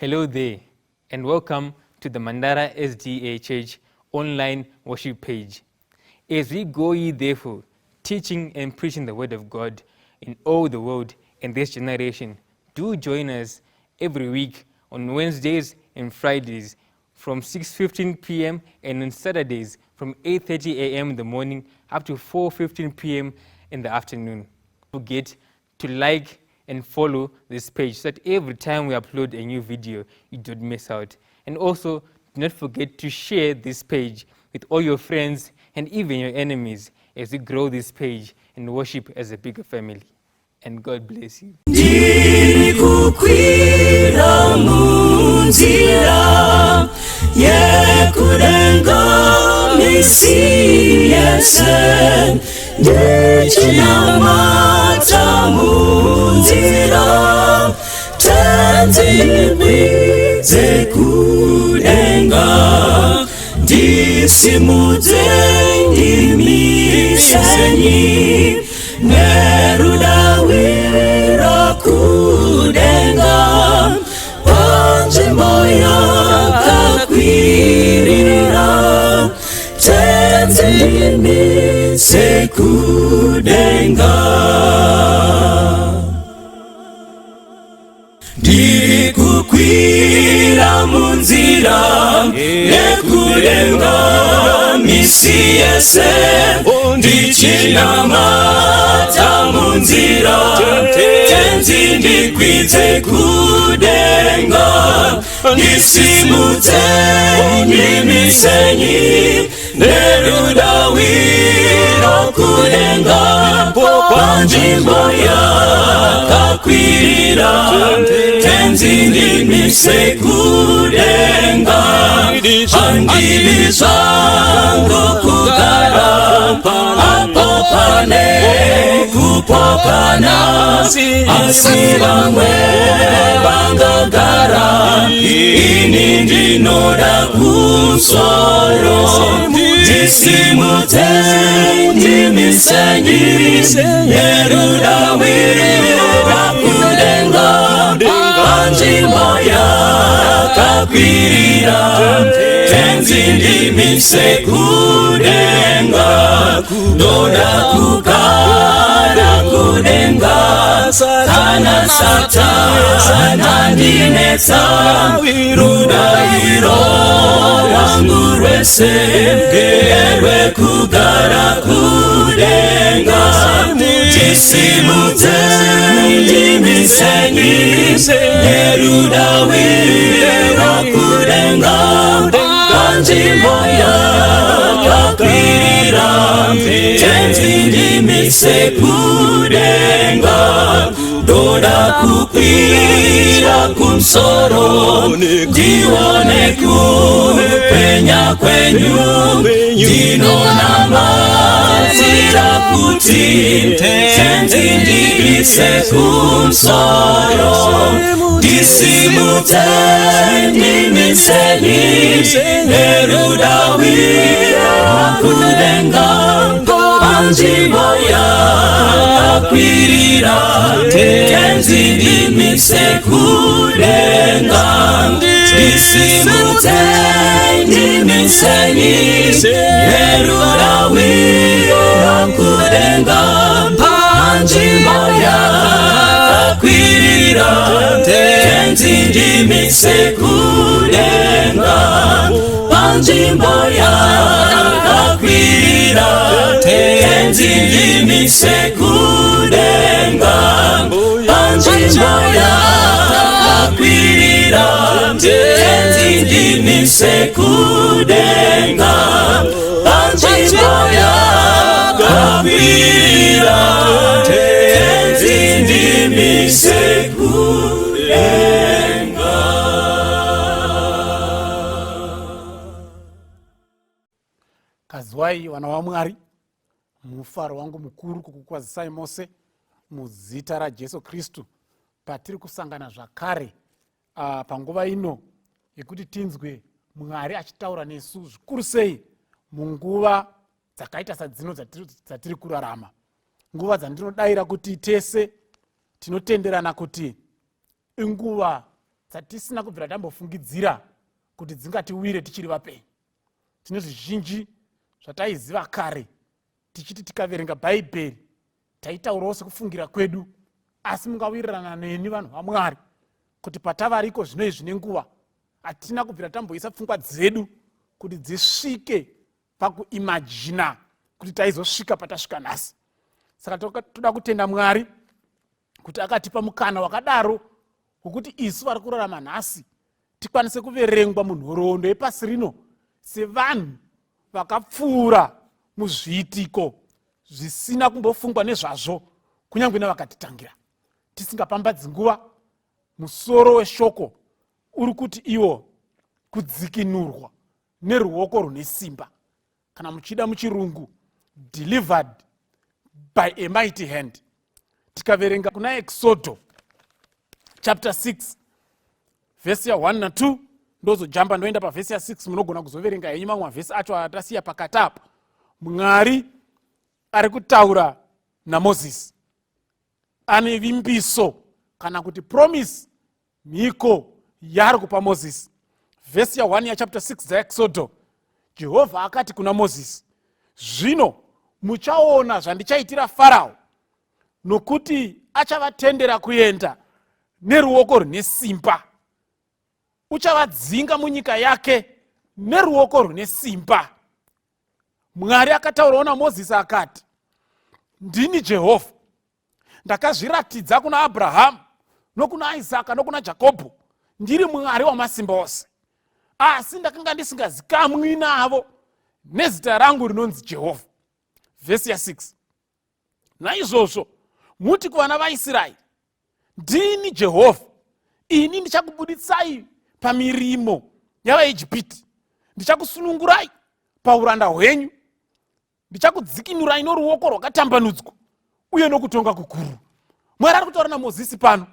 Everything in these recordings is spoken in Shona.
Hello there, and welcome to the Mandara SDA Church online worship page. As we go ye therefore, teaching and preaching the word of God in all the world in this generation, do join us every week on Wednesdays and Fridays from 6:15 p.m. and on Saturdays from 8:30 a.m. in the morning up to 4:15 p.m. in the afternoon. Forget to like and follow this page so that every time we upload a new video, you don't miss out. And also, do not forget to share this page with all your friends and even your enemies as we grow this page and worship as a bigger family. And God bless you. Ndiri kukwira munzira yekudenga misi yese ndichinamata munzira Tenzi ndikwidze kudenga ndisimudze ndimisenyi nerudawiro kudenga panzvimbo yakakwirira Tenzi ndimise kudenga. Ndiri kukwira munzira yekudenga misi yese ndichinamata munzira Tenzi ndikwidze kudenga ndisimudze ndimisenyi nerudawiro kudenga panzvimbo yakakwirira Tenzi ndimise kudenga handidi zvangu kugara apo pane kupokana asi vamwe vangagara ini ndinoda kumusoro ndisimudze ndimisenyi nerudawirira kudenga panzvimbo yakakwirira Tenzi ndimise kudenga ndoda kugara kudenga kana Satani andinetsa rudaviro rwangu rwese nderwekugara kudenga ndisimudze ndimisenyi nerudaviro kudenga panzvimbo yakakwirira Tenzi ndimise kudenga ndoda kukwira kumusoro ndione kupenya kwenyu ndinonamatira kuti Tenzi ndimise kumusoro ndisimudze ndimisenyi nerudawira kudenga panzvimbo yakakwirira Tenzi ndimise kudenga ndisimudze ndimisenyi nerudawira kudenga panzvimbo yakakwirira Tenzi ndimise kudenga panzvimbo yakakwirira Tenzi ndimise kudenga panzvimbo yakakwirira Tenzi ndimise kudenga panzvimbo yakakwirira Tenzi ndimise kudenga. Kaziwai vana vaMwari, mufaro wangu mukuru kukukwazisai mose muzita raJesu Kristu patiri kusangana zvakare panguva ino yekuti tinzwe Mwari achitaura nesu zvikuru sei munguva dzakaita sadzino dzatiri kurarama, nguva dzandinodaira kuti tese tinotenderana kuti inguva dzatisina kubvira tambofungidzira kuti dzingatiwire tichiri vapenyu. Tine zvizhinji zvataiziva kare tichiti tikaverenga Bhaibheri taitaurawo sekufungira kwedu, asi mungawirirana neni vanhu vaMwari kuti patavariko zvino izvi nenguva hatina kubvira tamboisa pfungwa dzedu kuti dzisvike pakuimajina kuti taizosvika patasvika nhasi. Saka toda kutenda Mwari kuti akatipa mukana wakadaro wekuti isu vari kurarama nhasi tikwanise kuverengwa munhoroondo yepasi rino sevanhu vakapfuura muzviitiko zvisina kumbofungwa nezvazvo kunyange nevakatitangira. Tisingapambadzi nguva, musoro weshoko uri kuti iwo kudzikinurwa neruoko rune simba, kana muchida muchirungu delivered by a mighty hand. Tikaverenga kuna Exodo chapter 6 vhesi ya 1 na 2, ndozojamba ndoenda pavhesi ya 6. Munogona kuzoverenga henyu mamwe mavhesi acho atasiya pakati apa. Mwari ari kutaura naMozisi, ane vimbiso kana kuti promise, mhiko yaari kupa Mozisi. Vhesi ya 1 yachapter 6 dzaExodo, Jehovha akati kuna Mozisi, "Zvino muchaona zvandichaitira Farao, nokuti achavatendera kuenda neruoko rune simba. Uchavadzinga munyika yake neruoko rune simba." Mwari akataurawo naMozisi akati, "Ndini Jehovha, ndakazviratidza kuna Abrahamu nokuna Isaka nokuna Jakobho ndiri Mwari wamasimba ose, asi ndakanga ndisingazikamwi navo nezita rangu rinonzi Jehovha." Vhesi ya6, "Naizvozvo muti kuvana vaIsraeri, ndini Jehovha, ini ndichakubuditsai pamirimo yavaIjipiti, ndichakusunungurai pauranda hwenyu, ndichakudzikinurai noruoko rwakatambanudzwa uye nokutonga kukuru." Mwari ari kutaura naMozisi pano.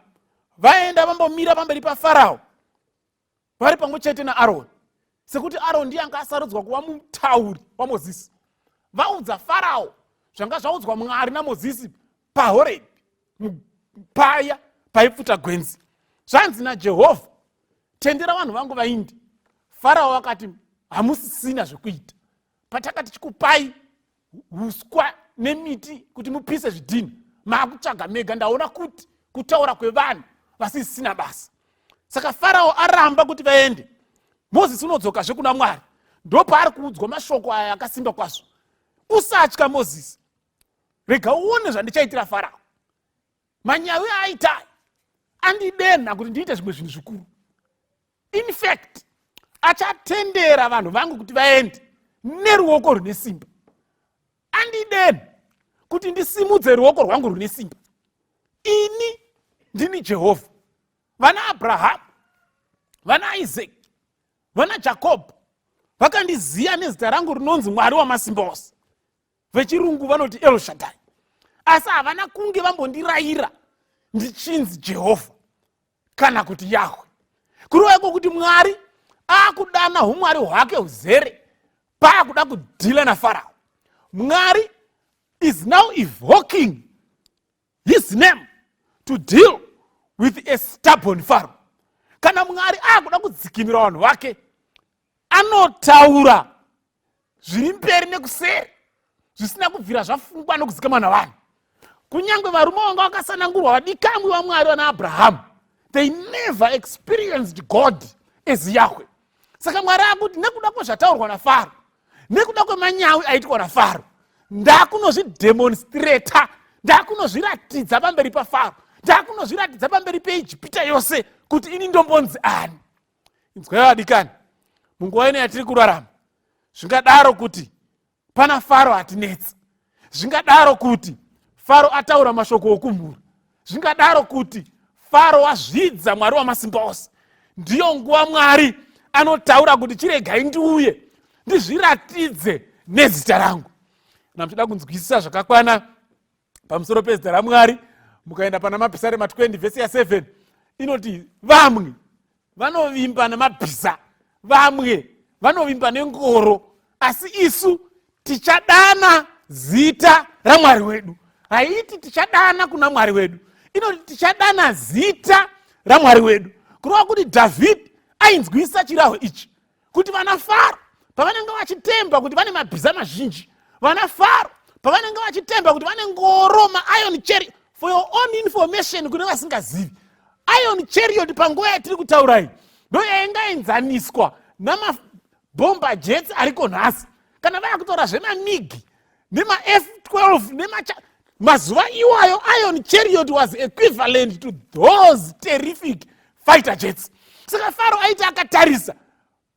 Vaenda vambomira pamberi paFarao vari pamwe chete naAroni, sekuti Aroni ndiye anga asarudzwa kuva mutauri waMozisi. Vaudza Farao zvanga zvaudzwa Mwari naMozisi paHorebhi paya paipfuta gwenzi. Zvanzi naJehovha, "Tendera vanhu vangu vainde." Farao akati, "Hamusisina zvekuita. Pataka tichikupai uswa nemiti kuti mupise zvidhini, maakutsvaga mega. Ndaona kuti kutaura kwevanhu vasisina basa." Saka Farao aramba kuti vaende. Mozisi unodzokazve kuna Mwari, ndopaari kuudzwa mashoko aya akasimba kwazvo: "Usatya, Mozisi. Rega uone zvandichaitira Farao. Manyawi aaita andidenha kuti ndiite zvimwe zvinhu zvikuru. In fact, achatendera vanhu vangu kuti vaende neruoko rune simba. Andidenha kuti ndisimudze ruoko rwangu rune simba. Ini ndini Jehovha. Vana Abrahamu, vana Isaki, vana Jakobho vakandiziva nezita rangu rinonzi Mwari wamasimba ose, vechirungu vanoti El Shaddai, asi havana kunge vambondirayira ndichinzi Jehovha kana kuti Yahwe." Kureva iko kuti Mwari akudana umwari hwake huzere paakuda kudhila naFarao. Mwari is now evoking his name to deal with a stubborn Pharaoh. Kana Mwari akuda kudzikinura vanhu vake, anotaura zviri mberi nekuseri zvisina kubvira zvafungwa nokuzikamwa navanhu. Kunyange varume vanga vakasanangurwa, vadikamwi vaMwari, vana Abrahamu, they never experienced God as Yahwe. Saka Mwari akuti, nekuda kwezvataurwa naFaro, nekuda kwemanyawi aitwa naFaro, ndakunozvidemonstrata, ndakunozviratidza pamberi paFaro, ndakunozviratidza pamberi peIjipita yose kuti ini ndombonzi ani. Inzwai vadikani, munguva ino yatiri kurarama, zvingadaro kuti pana Faro atinetsa, zvingadaro kuti Faro ataura mashoko okumhura, zvingadaro kuti Faro wazvidza Mwari wamasimba ose. Ndiyo nguva Mwari anotaura kuti, "Chiregai ndiuye ndizviratidze nezita rangu." Kana muchida kunzwisisa zvakakwana pamusoro pezita raMwari, mukaenda pana Mapisarema 20 vhesi ya7, inoti vamwe vanovimba nemabhiza, vamwe vanovimba nengoro, asi isu tichadana zita raMwari wedu. Haiti tichadana kuna Mwari wedu, inoti tichadana zita raMwari wedu. Kureva kuti Dhavhidhi ainzwisa chirahwe ichi kuti vana Faro pavanenge vachitemba kuti vane mabhiza mazhinji, vana Faro pavanenge vachitemba kuti vane ngoro, mairon chariot. For your own information, kune vasingazivi, iron chariot panguva yatiri kutaurai ndo yaingaenzaniswa namabomba jets ariko nhasi. Kana vaya kutaura zvemaMiG nemaF12 nemacha, mazuva iwayo iron chariot was equivalent to those terrific fighter jets. Saka Faro aiti akatarisa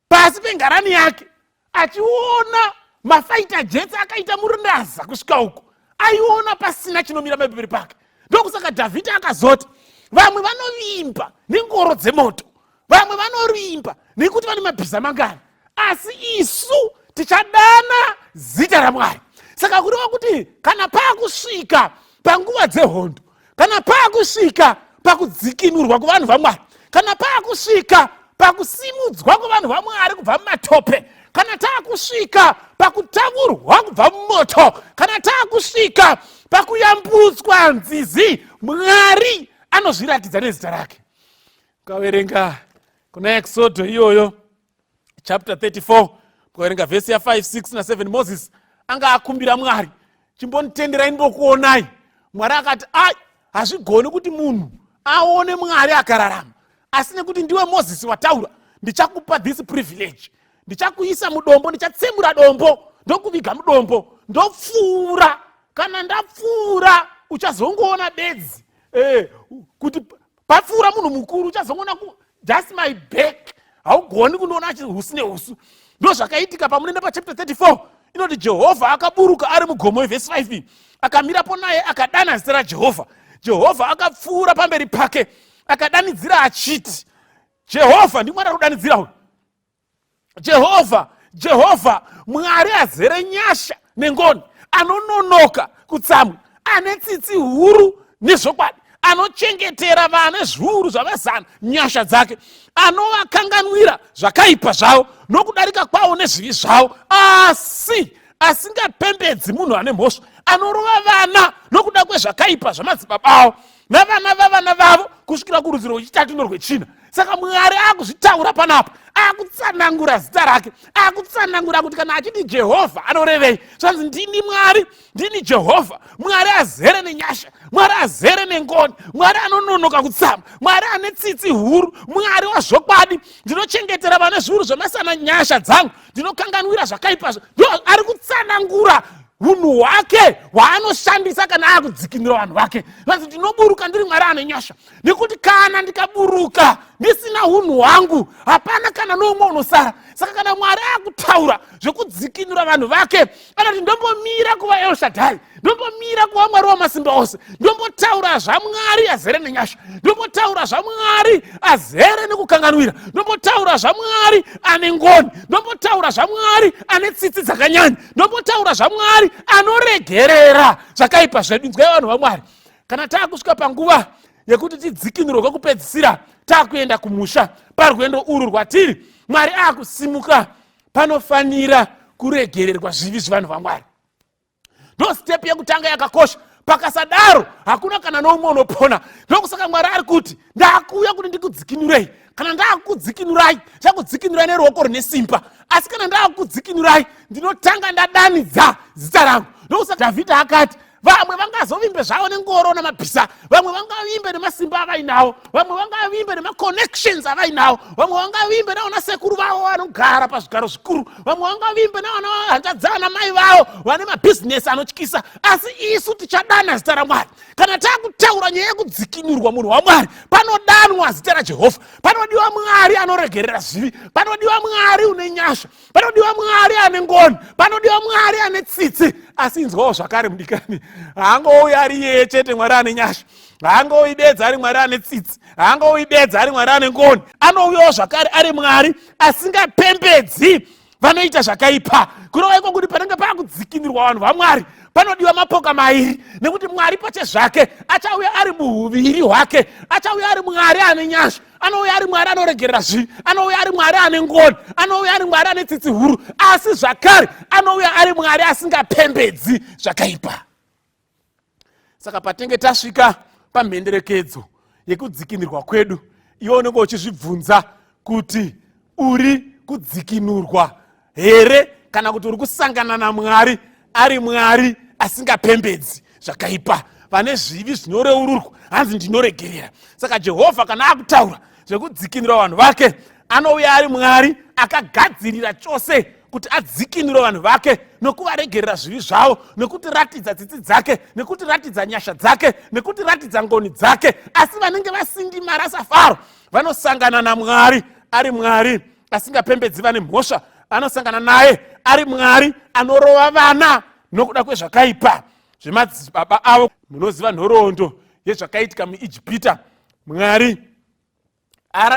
pasi pengarani yake achiona mafighter jets akaita murundaza kusvika uko, aiona pasina chinomira pamberi pake. Ndokusaka Dhavhidhi akazoti vamwe vanovimba nengoro dzemoto, vamwe vanovimba nekuti vane mabhiza mangani, asi isu tichadana zita raMwari. Saka kureva kuti kana paakusvika panguva dzehondo, kana paakusvika pakudzikinurwa kuvanhu vaMwari, kana paakusvika pakusimudzwa kwevanhu vaMwari kubva mumatope, kana taakusvika pakutavurwa kubva mumoto, kana taakusvika pakuyambutswa nzizi, Mwari anozviratidza nezita rake. Ukaverenga kuna Exodo iyoyo chapter 34, ukaverenga vhesi ya5, 6 na7, Moses anga akumbira Mwari, "Chimbonditenderai ndimbokuonai." Mwari akati, "Ai, hazvigoni kuti munhu aone Mwari akararama, asi nekuti ndiwe Mozisi wataura, ndichakupa this privilege. Ndichakuisa mudombo, ndichatsemura dombo, ndokuviga mudombo, ndopfuura. Kana ndapfuura, uchazongoona bedzi kuti papfuura munhu mukuru. Uchazongoona just my back, haugoni kundiona husu nehusu." Ndo zvakaitika. Pamunoenda pachapter 34, inoti Jehovha akaburuka ari mugomo, vhesi 5, akamirapo naye, akadana zita raJehovha. Jehovha akapfuura pamberi pake, akadanidzira achiti, Jehovha, ndiMwari ari kudanidzira uyu, "Jehovha, Jehovha, Mwari azere nyasha nengoni, anononoka kutsamwa, ane tsitsi huru nezvokwadi, anochengetera vane zviuru zvamazana nyasha dzake, anovakanganwira zvakaipa zvavo nokudarika kwavo nezvivi zvavo, asi asingapembedzi munhu ane mhosva, anorova vana nokuda kwezvakaipa zvamadzibaba avo navana vavana vavo kusvikira kurudzi rwechitatu norwechina." Saka Mwari akuzvitaura panapa, akutsanangura zita rake, akutsanangura kuti kana achiti Jehovha anorevei. Zvanzi, "Ndini Mwari, ndini Jehovha, Mwari azere nenyasha, Mwari azere nengoni, Mwari anononoka kutsamwa, Mwari ane tsitsi huru, Mwari wazvokwadi. Ndinochengetera vane zviuru zvemasana nyasha dzangu, ndinokanganwira zvakaipa." Ndo ari kutsanangura unhu hwake hwaanoshandisa kana akudzikinura vanhu vake. Vanzi, "Ndinoburuka ndiri Mwari ane nyasha, nekuti kana ndikaburuka ndisina unhu hwangu, hapana kana noumwe unosara." Saka kana Mwari akutaura zvekudzikinura vanhu vake, anoti, "Ndombomira kuva El Shaddai, ndombomira kuva Mwari wamasimba ose, ndombotaura zvaMwari azere nenyasha, ndombotaura zvaMwari azere nekukanganwira, ndombotaura zvaMwari ane ngoni, ndombotaura zvaMwari ane tsitsi dzakanyanya, ndombotaura zvaMwari anoregerera zvakaipa zvedu." Inzwai vanhu vaMwari, kana taakusvika panguva yekuti tidzikinurwe kwekupedzisira, taakuenda kumusha, parwendo urwu rwatiri, Mwari aakusimuka, panofanira kuregererwa zvivi zvevanhu vaMwari. Ndo step yekutanga yakakosha. Pakasadaro, hakuna kana noumwe unopona. Ndokusaka Mwari ari kuti, "Ndakuuya kuti ndikudzikinurei. Kana ndakudzikinurai, chakudzikinurai neruoko rune simba, asi kana ndakudzikinurai, ndinotanga ndadanidza zita rangu." Ndokusaka Dhavhidhi akati vamwe vangazovimbe zvavo nengoro namabhisa, vamwe vangavimbe nemasimba avainawo, vamwe vangavimbe nemaconnections avainawo, vamwe vangavimbe naona sekuru vavo vanogara pazvigaro zvikuru, vamwe vangavimbe naona hanzvadzi vana mai vavo vane mabhizinesi anotyisa, asi isu tichadana zita raMwari. Kana taakutaura nyaya yekudzikinurwa, munhu waMwari, panodanwa zita raJehovha. Panodiwa Mwari anoregerera zvivi, panodiwa Mwari une nyasha, panodiwa Mwari ane ngoni, panodiwa Mwari ane tsitsi. Asi inzwawo zvakare, mudikani, haangouyi ari iyeye chete Mwari ane nyasha, haangouyi bedzi ari Mwari ane tsitsi, haangouyi bedzi ari Mwari ane ngoni. Anouyawo zvakare ari Mwari asingapembedzi vanoita zvakaipa. Kureva iko kuti panenge paakudzikinurwa vanhu vaMwari, panodiwa mapoka mairi, nekuti Mwari pache zvake achauya ari muhuviri hwake. Achauya ari Mwari ane nyasha, anouya ari Mwari anoregerera zvivi, anouya ari Mwari ane ngoni, anouya ari Mwari ane tsitsi huru, asi zvakare anouya ari Mwari asingapembedzi zvakaipa. Saka patinge tasvika pamhenderekedzo yekudzikinurwa kwedu, Iwe unenge uchizvibvunza kuti uri kudzikinurwa here kana kuti uri kusangana naMwari ari Mwari asingapembedzi zvakaipa. Vane zvivi zvinoreururwa hanzi ndinoregerera. Saka Jehovha kana akutaura zvekudzikinura vanhu vake, anouya ari Mwari akagadzirira chose kuti adzikinure vanhu vake nokuvaregerera zvivi zvavo, nekutiratidza tsitsi dzake, nekutiratidza nyasha dzake, nekutiratidza ngoni dzake. Asi vanenge vasindimara saFaro vanosangana naMwari ari Mwari asingapembedzi vane mhosva. Anosangana naye ari Mwari anorova vana nokuda kwezvakaipa zvemadzibaba avo. Munoziva nhoroondo yezvakaitika muIjipita. Mwari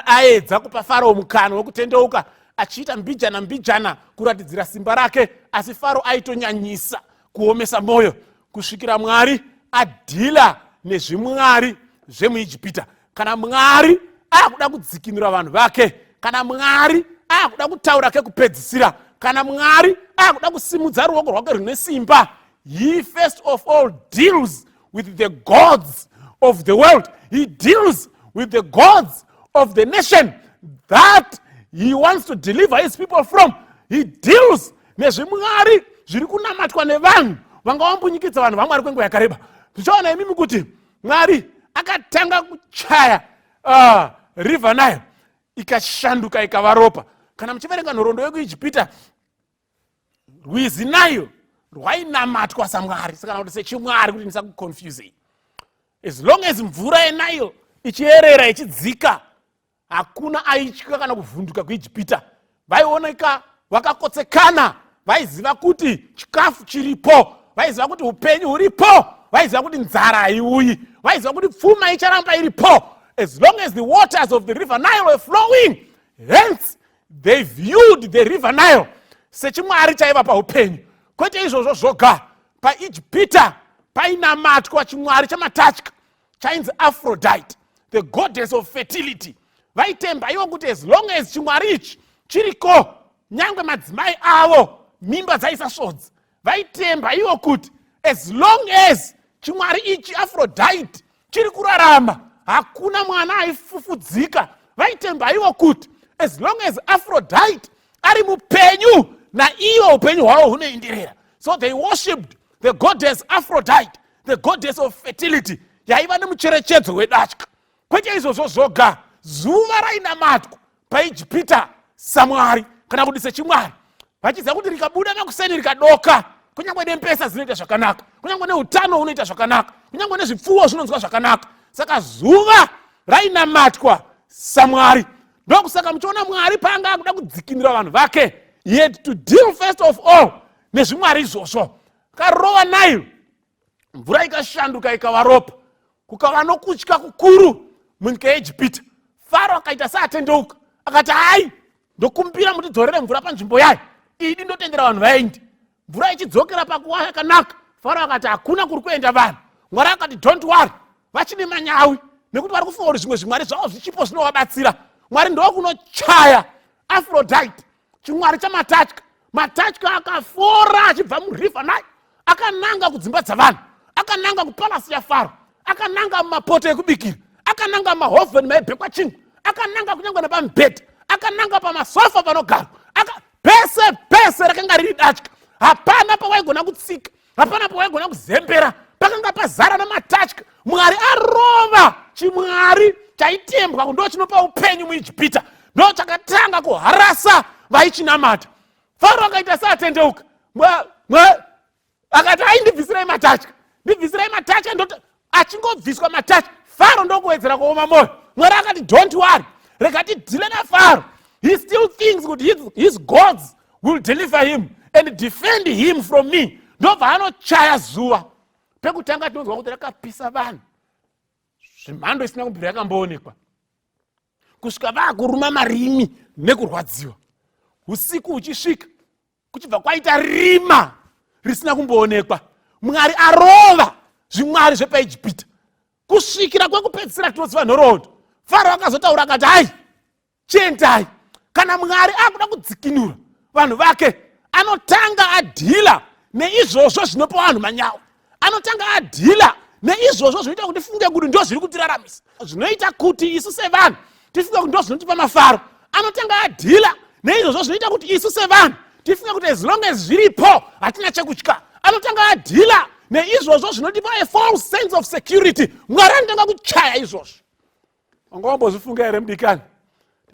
aedza kupa Faro mukana wekutendeuka, achiita mbijana mbijana kuratidzira simba rake, asi Faro aitonyanyisa kuomesa mwoyo kusvikira Mwari adhila nezvimwari zvemuIjipita. Kana Mwari akuda kudzikinura vanhu vake, kana Mwari akuda kutaura kekupedzisira, kana Mwari akuda kusimudza ruoko rwake rune simba, he first of all deals with the gods of the world. He deals with the gods of the nation that he wants to deliver his people from. He deals nezvimwari zviri kunamatwa nevanhu vanga vambunyikidza vanhu vaMwari kwenguva yakareba. Tichaona imimi kuti Mwari akatanga kuchaya River Nile, ikashanduka ikava ropa. Kana muchiverenga nhoroondo yekuIjipita, rwizi Nile rwainamatwa samwari, sakana kuti sechimwari, kuti ndisakuconfusei. As long as mvura yeNile ichierera ichidzika, hakuna aitya kana kuvhunduka kuIjipita. Vaioneka vakakotsekana, vaiziva kuti chikafu chiripo, vaiziva kuti upenyu huripo, vaiziva kuti nzara haiuyi, vaiziva kuti pfuma icharamba iripo as long as the waters of the River Nile were flowing. Hence they viewed the River Nile sechimwari chaiva paupenyu. Kwete izvozvo zvoga, paIjipita painamatwa chimwari chamatatya chainzi Aphrodite, the goddess of fertility. Vaitemba ivo kuti as long as chimwari ichi chiriko, nyange madzimai avo mimba dzaisasvodza. Vaitemba ivo kuti as long as chimwari ichi Aphrodite chiri kurarama, hakuna mwana aifufudzika. Vaitemba ivo kuti as long as Aphrodite ari mupenyu, naivo upenyu hwavo hunoenderera. So they worshipped the goddess Aphrodite, the goddess of fertility, yaiva nemucherechedzo wedatya. Kwete izvozvo zvoga, zuva rainamatwa paIjipita samwari kana kuti sechimwari, vachiziva kuti rikabuda makuseni rikadoka, kunyange nembesa dzinoita zvakanaka, kunyange neutano hunoita zvakanaka, kunyange nezvipfuwo zvinonzwa zvakanaka. Saka zuva rainamatwa samwari. Ndokusaka muchiona Mwari paanga akuda kudzikinura vanhu vake, he had to deal first of all nezvimwari izvozvo. Karova Nile, mvura ikashanduka ikava ropa, kukava nokutya kukuru munyika yeIjipita. Faro akaita seatendeuka, akati, "Hai, ndokumbira mutidzorere mvura panzvimbo yayo, idi ndotendera vanhu vaende." Mvura ichidzokera pakuva yakanaka, Faro akati, "Hakuna kuri kuenda vanhu." Mwari akati, "Don't worry, vachine manyawi nekuti vari kufunga kuti zvimwe zvimwari zvavo zvichipo zvinovabatsira." Mwari ndokunochaya Aphrodite, chimwari chamatatya. Matatya akafora achibva muRiver Nile, akananga kudzimba dzavanhu, akananga kupalasi yaFaro, akananga mumapoto ekubikira, akananga mumahovheni maibhekwa chingwa, akananga kunyange nepamubhedha, akananga pamasofa panogarwa. Pese pese rakanga riri datya. Hapana pawaigona kutsika, hapana pawaigona kuzembera, pakanga pazara namatatya. Mwari arova chimwari chaitembwa ndo chinopa upenyu muIjipita, ndo chakatanga kuharasa vaichinamata. Faro akaita seatendeuka, akati, "Ai, ndibvisirai matatya, ndibvisirai matatya." Ndot achingobviswa matatya, Faro ndokuwedzera kuoma mwoyo. Mwari akati, "Don't worry, rega tidhile naFaro. He still thinks kuti his gods will deliver him and defend him from me." Ndobva anochaya zuva. Pekutanga tinonzwa kuti rakapisa vanhu zvemhando isina kumbira yakamboonekwa, kusvika vaakuruma marimi nekurwadziwa. Usiku huchisvika, kuchibva kwaita rima risina kumboonekwa. Mwari arova zvimwari zvepaIjipita kusvikira kwekupedzisira. Tinoziva nhoroondo. Faro akazotaura akati, "Hai, chiendai." Kana Mwari akuda kudzikinura vanhu vake, anotanga adhila neizvozvo zvinopa vanhu manyawo, anotanga adhila neizvozvo zvinoita kuti funge kuti ndo zviri kutiraramisa, zvinoita kuti isu sevanhu. Tifunge kuti ndo zvinotipa mafaro. Anotanga adhila neizvozvo zvinoita kuti isu sevanhu tifunge kuti as long as zviripo hatina chekutya. Anotanga adhila neizvozvo zvinotipa a false sense of security. Mwari anotanga kuchaya izvozvo. Wanga wambozvifunga here mudikani,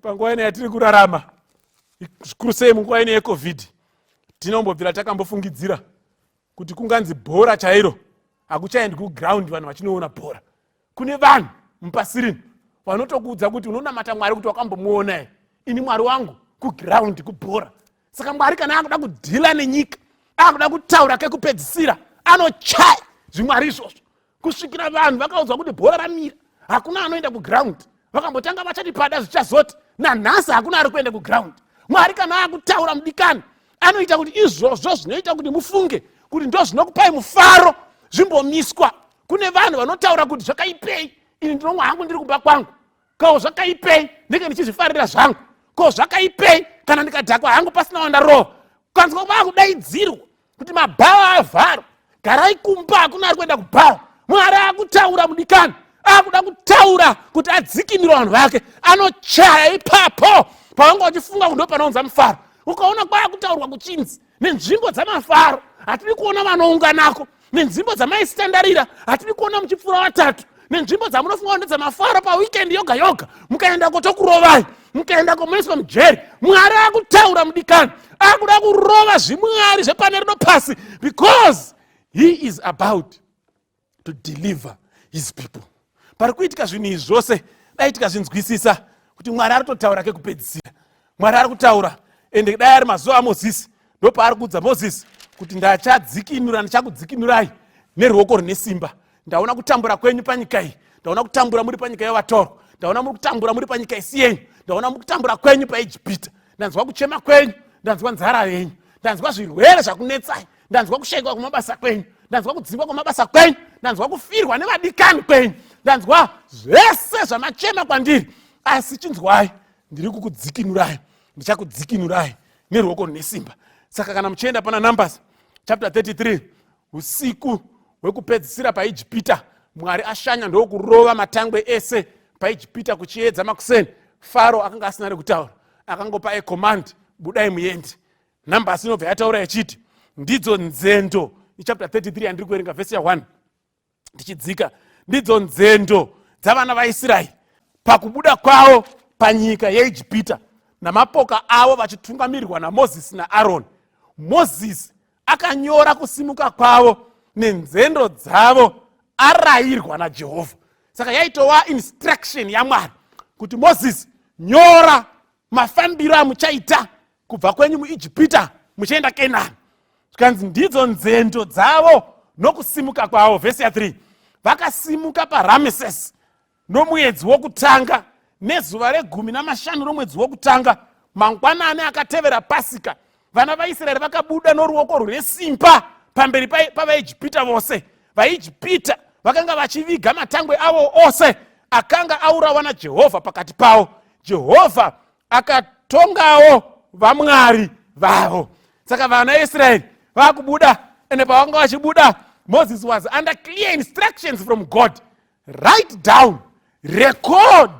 panguva ino yatiri kurarama, zvikuru sei munguva ino yeCovid, tinombobvira takambofungidzira kuti kunganzi bhora chairo hakuchaendi kuground vanhu vachinoona bhora? Kune vanhu mupasirini vanotokuudza kuti unonamata Mwari kuti wakambomuona here? Ini Mwari wangu kuground kubhora. Saka Mwari kana akuda kudhila nenyika, akuda kutaura kekupedzisira, anochaya zvimwari izvozvo kusvikira vanhu vakaudzwa kuti bhora ramira, hakuna anoenda kuground. Vakambotanga vachati pada zvichazoti nanhasi hakuna ari kuenda kuground. Mwari kana akutaura, mudikani, anoita kuti izvozvo zvinoita kuti mufunge kuti ndo zvinokupai mufaro zvimbomiswa. Kune vanhu vanotaura kuti zvakaipei, ini ndinomwa hangu ndiri kumba kwangu. Ko zvakaipei ndenge ndichizvifarira zvangu? Ko zvakaipei kana ndikadhakwa hangu pasina wandarova? Kanzwa vakudaidzirwa kuti mabhawa avharwa, garai kumba, hakuna ari kuenda kubhawa. Mwari akutaura, mudikani, akuda kutaura kuti adzikinure vanhu vake. Anochaya ipapo pavanga vachifunga kuti ndo panounza mufaro. Ukaona kwaakutaurwa kuchinzi nenzvimbo dzamafaro hatidi kuona vanounganako, nenzvimbo dzamaisitandarira hatidi kuona muchipfuura vatatu, nenzvimbo dzamunofunga ndedzamafaro paweekend yoga yoga, mukaendako tokurovai, mukaendako munoiswa mujeri. Mwari akutaura, mudikani, akuda kurova zvimwari zvepane rino pasi because he is about to deliver his people. Pari kuitika zvinhu izvi zvose, dai tikazvinzwisisa kuti Mwari ari kutotaura kekupedzisira. Mwari ari kutaura, ende dai ari mazuva aMozisi, ndopaari kuudza Mozisi kuti ndachadzikinura, ndichakudzikinurai neruoko rune simba. Ndaona kutambura kwenyu panyika iyi, ndaona kutambura muri panyika yevatorwa, ndaona muri kutambura muri panyika isi yenyu, ndaona muri kutambura kwenyu paIjipita, ndanzwa kuchema kwenyu, ndanzwa nzara yenyu, ndanzwa zvirwere zvakunetsai, ndanzwa kushayikwa kwemabasa kwenyu, ndanzwa kudzingwa kwemabasa kwenyu, ndanzwa kufirwa nevadikani kwenyu, ndanzwa zvese zvamachema kwandiri. Asi chinzwai, ndiri kukudzikinurai, ndichakudzikinurai neruoko rune simba. Saka kana muchienda pana Numbers chapter 33, usiku hwekupedzisira paIjipita, Mwari ashanya ndokurova matangwe ese paIjipita kuchiedza makuseni. Faro akanga asina rekutaura, akangopa ecommand, budai muende. Numbers inobva yataura ichiti ndidzo nzendo, ichapter 33 yandiri kuverenga, vhesi ya1 ndichidzika, ndidzo nzendo dzavana vaIsraeri pakubuda kwavo panyika yeIjipita namapoka avo vachitungamirirwa naMozisi naAroni. Mozisi akanyora kusimuka kwavo nenzendo dzavo arayirwa naJehovha. Saka yaitova instruction yaMwari kuti Mozisi, nyora mafambiro amuchaita kubva kwenyu muIjipita muchienda Kenani. Zvikanzi ndidzo nzendo dzavo nokusimuka kwavo. Vhesi ya3, vakasimuka paRameses nomwedzi wokutanga, nezuva re15 romwedzi wokutanga, mangwanani akatevera Pasika. Vana vaIsraeri vakabuda noruoko rune simba pamberi pavaIjipita vose. VaIjipita vakanga vachiviga matangwe avo ose akanga aurawa naJehovha pakati pavo. Jehovha akatongawo vamwari vavo. Saka vana vaIsraeri vakubuda, ende pavanga vachibuda, Moses was under clear instructions from God: write down, record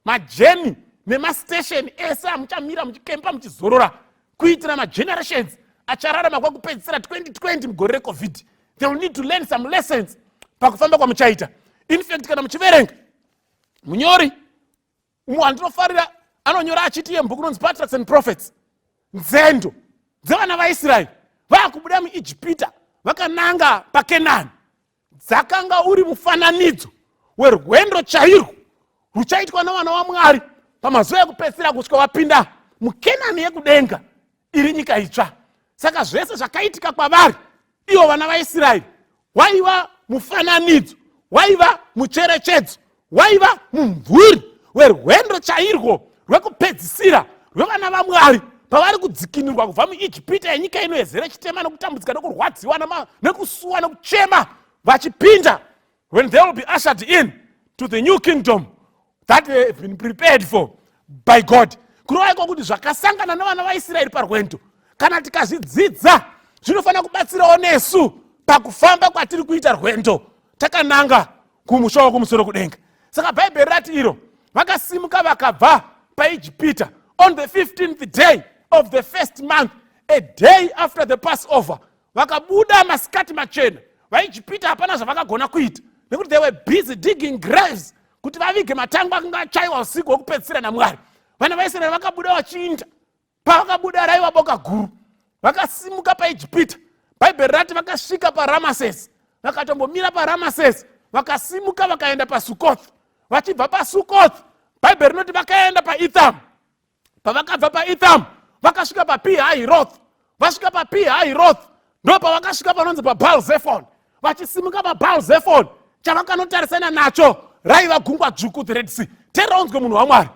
majourney nemastation ese amuchamira, muchikempa, muchizorora, kuitira magenerations achararama kwakupedzisira 2020 mugore reCovid. They will need to learn some lessons pakufamba kwamuchaita. In fact, kana muchiverenga, munyori umwe wandinofarira anonyora achiti yebhuku inonzi Patriarchs and Prophets, nzendo dzevana vaIsraeri vaakubuda muIjipita vakananga paKenani dzakanga uri mufananidzo werwendo chairwo ruchaitwa navana vaMwari pamazuva ekupedzisira kusvika vapinda muKenani yekudenga iri nyika itsva. Saka zvese zvakaitika kwavari ivo vana vaIsraeri waiva mufananidzo, waiva mucherechedzo, waiva mumvuri werwendo chairwo rwekupedzisira rwevana vaMwari pavari kudzikinurwa kubva muIjipita yenyika ino yezere chitema nokutambudzika nokurwadziwa nekusuwa nekuchema, vachipinda, when they will be ushered in to the new kingdom that they have been prepared for by God. Kureva iko kuti zvakasangana nevana vaIsraeri parwendo, kana tikazvidzidza, zvinofanira kubatsirawo nesu pakufamba kwatiri kuita rwendo takananga kumusha wakumusoro kudenga. Saka Bhaibheri rati iro Vakasimuka vakabva paIjipita on the 15th day of the first month, a day after the Passover. Vakabuda masikati machena. VaIjipita hapana zvavakagona kuita nekuti they were busy digging graves kuti vavige matangwe akanga achaiwa usiku hwekupedzisira naMwari. Vana vaIsraeri vakabuda vachiinda. Pavakabuda raiva boka guru. Vakasimuka paIjipita, Bhaibheri rati vakasvika paRamases, vakatombomira paRamases, vakasimuka vakaenda paSukoth. Vachibva paSukoth, Bhaibheri rinoti vakaenda paEtham. Pavakabva paEtham vakasvika paPihahiroth. Vasvika paPihahiroth ndo pavakasvika panonzi paBaal Zephon. Vachisimuka paBaal Zephon, chavakanotarisana nacho raiva Gungwa Dzvuku, the Red Sea. Teraunzwe munhu waMwari,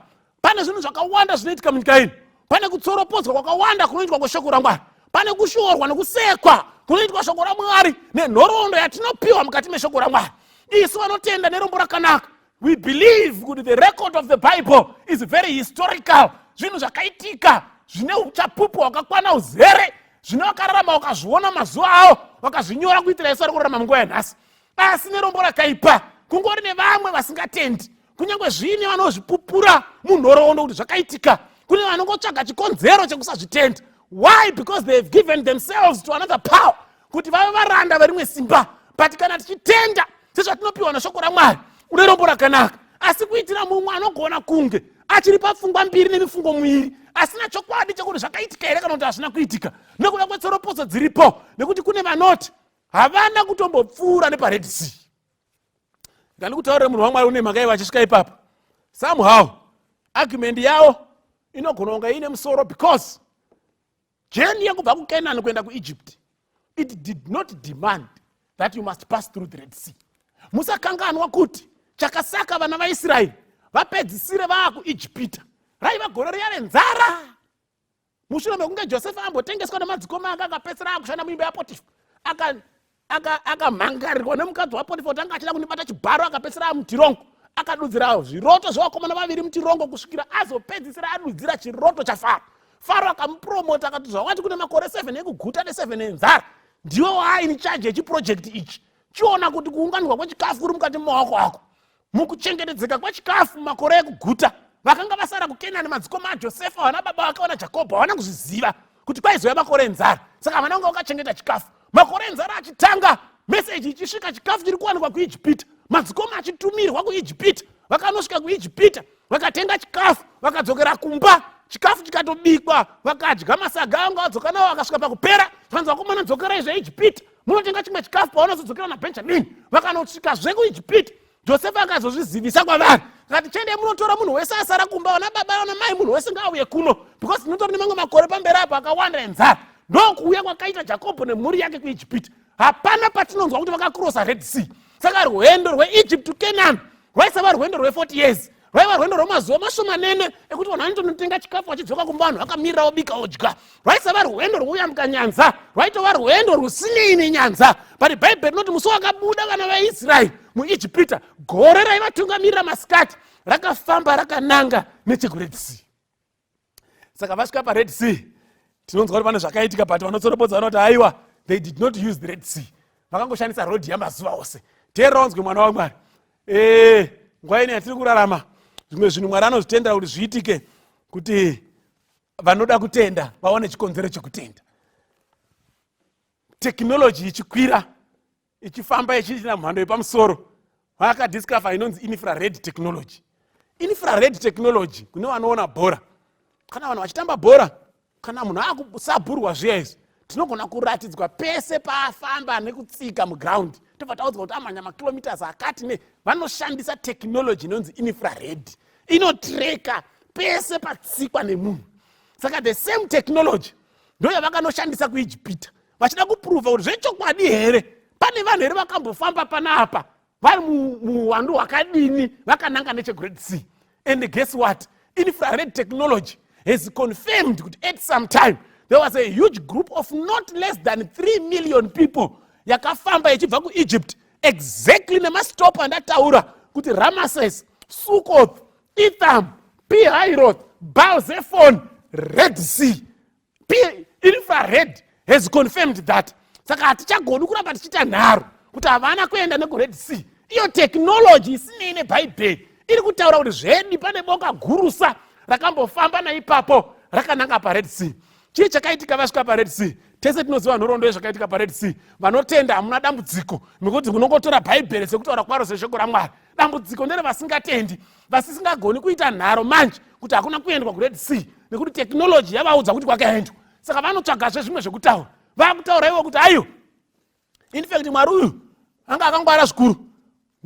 pane zvinhu zvakawanda zvinoitika munyika ino. Pane kutsoropodzwa kwakawanda kunoitwa kweshoko raMwari, pane kushoorwa nekusekwa kunoitwa shoko raMwari nenhoroondo yatinopiwa mukati meshoko raMwari. Isu vanotenda, nerombo rakanaka, we believe kuti the record of the Bible is very historical. Zvinhu zvakaitika zvine uchapupu hwakakwana uzere, zvine vakararama vakazviona mazuva avo, vakazvinyora kuitira isu ari kurarama munguva yanhasi. Asi nerombo rakaipa, kungori nevamwe vasingatendi kunyange zviine vanozvipupura munhoroondo kuti zvakaitika. Kune vanongotsvaga chikonzero chekusazvitenda. Why? Because they have given themselves to another power, kuti vave varanda verimwe simba. But kana tichitenda sezvatinopiwa neshoko raMwari, une rombo rakanaka. Asi kuitira mumwe anogona kunge achiri papfungwa mbiri nemifungo miviri, asina chokwadi chekuti zvakaitika here kana kuti hazvina kuitika, nekuda kwetsoropodzo dziripo, nekuti kune vanoti havana kutombopfuura nepaRed Sea, ngandikutaurire munhu waMwari, une mhaka ivo achisvika ipapo, somehow argument yavo inogona kunge iine musoro, because journey yekubva kuCanaan kuenda kuEgypt, it did not demand that you must pass through the Red Sea. Musakanganwa kuti chakasaka vana vaIsraeri vapedzisire vaakuIjipita raiva gore riya renzara, mushure mekunge Josefa ambotengeswa nemadzikoma ake, akapedzisira akushanda muimba yaPotifa, akamhangarirwa nemukadzi waPotifa kuti anga achida kundibata chibharo, akapedzisira amutirongo, akadudzira zviroto zvevakomana vaviri mutirongo kusvikira azopedzisira adudzira chiroto chaFaro. Faro akamupromota, akati, "Zvawati kune makore 7 ekuguta ne7 enzara, ndiwe waain charge yechiproject ichi. Chiona kuti kuunganirwa kwechikafu kuri mukati memaoko ako." Mukuchengetedzeka kwechikafu mumakore ekuguta, vakanga vasara kuKenani, madzikoma aJosefa, vana baba vake vana Jakobho, havana kuzviziva kuti kwaizouya makore enzara. Saka havana kunge vakachengeta chikafu. Makore enzara achitanga, meseji ichisvika, chikafu chiri kuwanikwa kuIjipita, madzikoma achitumirwa kuIjipita. Vakanosvika kuIjipita, vakatenga chikafu, vakadzokera kumba, chikafu chikatobikwa, vakadya. Masaga anga vadzoka navo akasvika pakupera. Zvanzi, "Vakomana, dzokerai zveIjipita, munotenga chimwe chikafu." Pavanozodzokera naBenjamini, vakanosvikazve kuIjipita. Josefa akazozvizivisa kwavari, akati, "Chiendai munotora munhu wese asara kumba, vana baba, vana mai, munhu wese ngaauye kuno, because tinotori nemamwe makore pamberi apo akawanda enzara." Ndokuuya kwakaita Jakobho nemhuri yake kuIjipita. Hapana patinonzwa kuti vakakrosa Red Sea. Saka rwendo rweEgypt to Canaan rwaisava rwendo rwe40 years, rwaiva rwendo rwemazuva mashomanene ekuti vanhu vanotonotenga chikafu vachidzoka kumba, vanhu vakamirira, vobika, odya. Rwaisava rwendo rwekuyambuka nyanza, rwaitova rwendo rusinei nenyanza. But Bhaibheri rinoti musi wakabuda vana vaIsraeri muIjipita, gore raivatungamirira masikati rakafamba rakananga nechekuRed Sea. Saka vasvika paRed Sea, tinonzwa kuti pane zvakaitika, but vanotsoropodza vanoti aiwa, they did not use the Red Sea, vakangoshandisa rodhi yamazuva ose. Teeraonzwe mwana waMwari, nguva ino yatiri kurarama, zvimwe zvinhu Mwari anozvitendera kuti zviitike kuti vanoda kutenda vaone chikonzero chekutenda. Technology ichikwira, ichifamba, ichiita mhando yepamusoro, vakadiscover inonzi infrared technology. Infrared technology, kune vanoona bhora, kana vanhu vachitamba bhora, kana munhu akusabhurwa zviya izvi, tinogona kuratidzwa pese paafamba nekutsika muground, tobva taudzwa kuti amhanya makilometers akati. Ne vanoshandisa technology inonzi infrared, inotreka pese patsikwa nemunhu. Saka the same technology ndo yavakanoshandisa kuIjipita, vachida kuprova kuti zvechokwadi here, pane vanhu here vakambofamba panapa, vari muwandu hwakadini, vakananga nechekuRed Sea. And guess what? Infrared technology has confirmed kuti at some time there was a huge group of not less than 3 million people yakafamba ichibva kuEgypt, exactly nemastop andataura kuti Ramases, Sukoth, Etham, Pihiroth, Baal-Zephon, Red Sea. Infrared has confirmed that. Saka hatichagoni kuramba tichiita nharo kuti havana kuenda nekuRed Sea. Iyo technology isinei nebhaibheri. Iri kutaura kuti zvedi pane boka gurusa rakambofamba naipapo rakananga paRed Sea. Chii chakaitika vasvika paRed Sea? Tese tinoziva nhoroondo yezvakaitika paRed Sea. Vanotenda hamuna dambudziko nekuti unongotora Bhaibheri sekutaura kwaro seshoko raMwari. Dambudziko nderevasingatendi, vasisingagoni kuita nharo manje kuti hakuna kuendwa kuRed Sea nekuti tekinoloji yavaudza kuti kwakaendwa. Saka vanotsvagazve zvimwe zvekutaura. Vakutaura ivo kuti aiwa, in fact Mwari uyu anga akangwara zvikuru.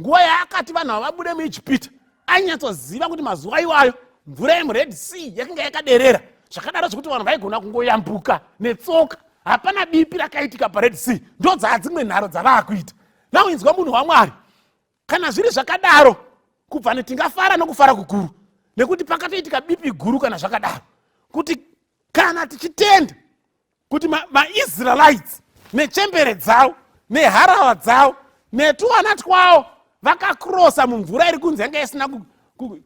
Nguva yaakati vanhu ava vabude muIjipita, ainyatsoziva kuti mazuva iwayo mvura yemuRed Sea yakanga yakaderera zvakadaro zvekuti vanhu vaigona kungoyambuka netsoka. Hapana bipi rakaitika paRed Sea. Ndodzaa dzimwe nharo dzavaakuita. Now inzwa munhu waMwari, kana zviri zvakadaro kubva netingafara nokufara kukuru, nekuti pakatoitika bipi guru. Kana zvakadaro, kuti kana tichitenda kuti maIsraelites nechembere dzavo neharahwa dzavo netuwana twavo vakakrosa mumvura iri kunzi yanga isina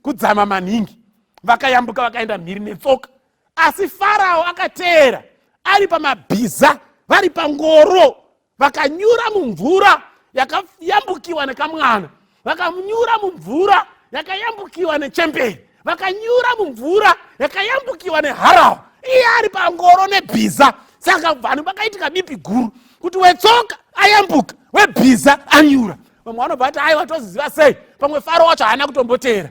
kudzama maningi, vakayambuka vakaenda mhiri netsoka, asi Farao akateera ari pamabhiza, vari pangoro, vakanyura mumvura yakayambukiwa nekamwana, vakanyura mumvura yakayambukiwa nechemberi, vakanyura mumvura yakayambukiwa neharahwa, iye ari pangoro nebhiza. Saka vanhu vakaitika bipi guru kuti wetsoka ayambuka, webhiza anyura. Vamwe vanobva vati aiwa, toziziva sei? Pamwe Faro wacho haana kutomboteera.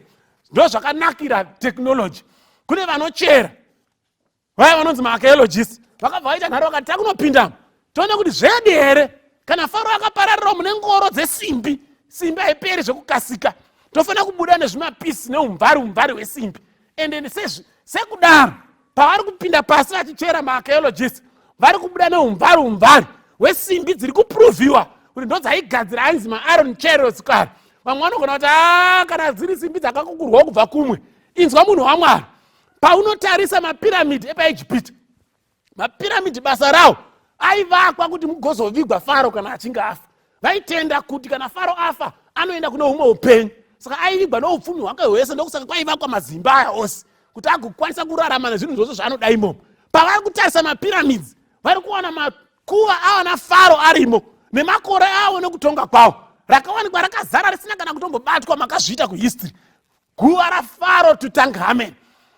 Ndo zvakanakira tekinoloji. Kune vanochera vaya vanonzi maarchaeologist, vakabva vaita nharo vakati takunopindamo toona kuti zvedi here kana Faro akapararirawo mune ngoro dzesimbi. Simbi haiperi zvekukasika, tofanira kubuda nezvimapisi neumvari umvari hwesimbi. Ende sekudaro pavari kupinda pasi vachichera, maarchaeologist vari kubuda neumvari umvari hwesimbi dziri kuprovhiwa kuti ndo dzaigadzira ainzi mairon chariots kare. Vamwe vanogona kuti a kana dziri simbi dzakakukurwawo kubva kumwe. Inzwa munhu waMwari, paunotarisa mapiramidhi epaIjipita, mapiramidhi basa rawo aivakwa kuti mugozovigwa Faro kana achinge afa. Vaitenda kuti kana Faro afa anoenda kune humwe upenyu, saka aivigwa noupfumi hwake hwese. Ndokusaka kwaivakwa mazimba aya ose kuti agokwanisa kurarama nezvinhu zvose zvaanoda imomo. Pavari kutarisa mapyramids, vari kuwana makuva avana Faro arimo nemakore avo nekutonga kwavo, rakawanikwa rakazara risina kana kutombobatwa. Makazviita kuhistory, guva raFaro Tutankhamen,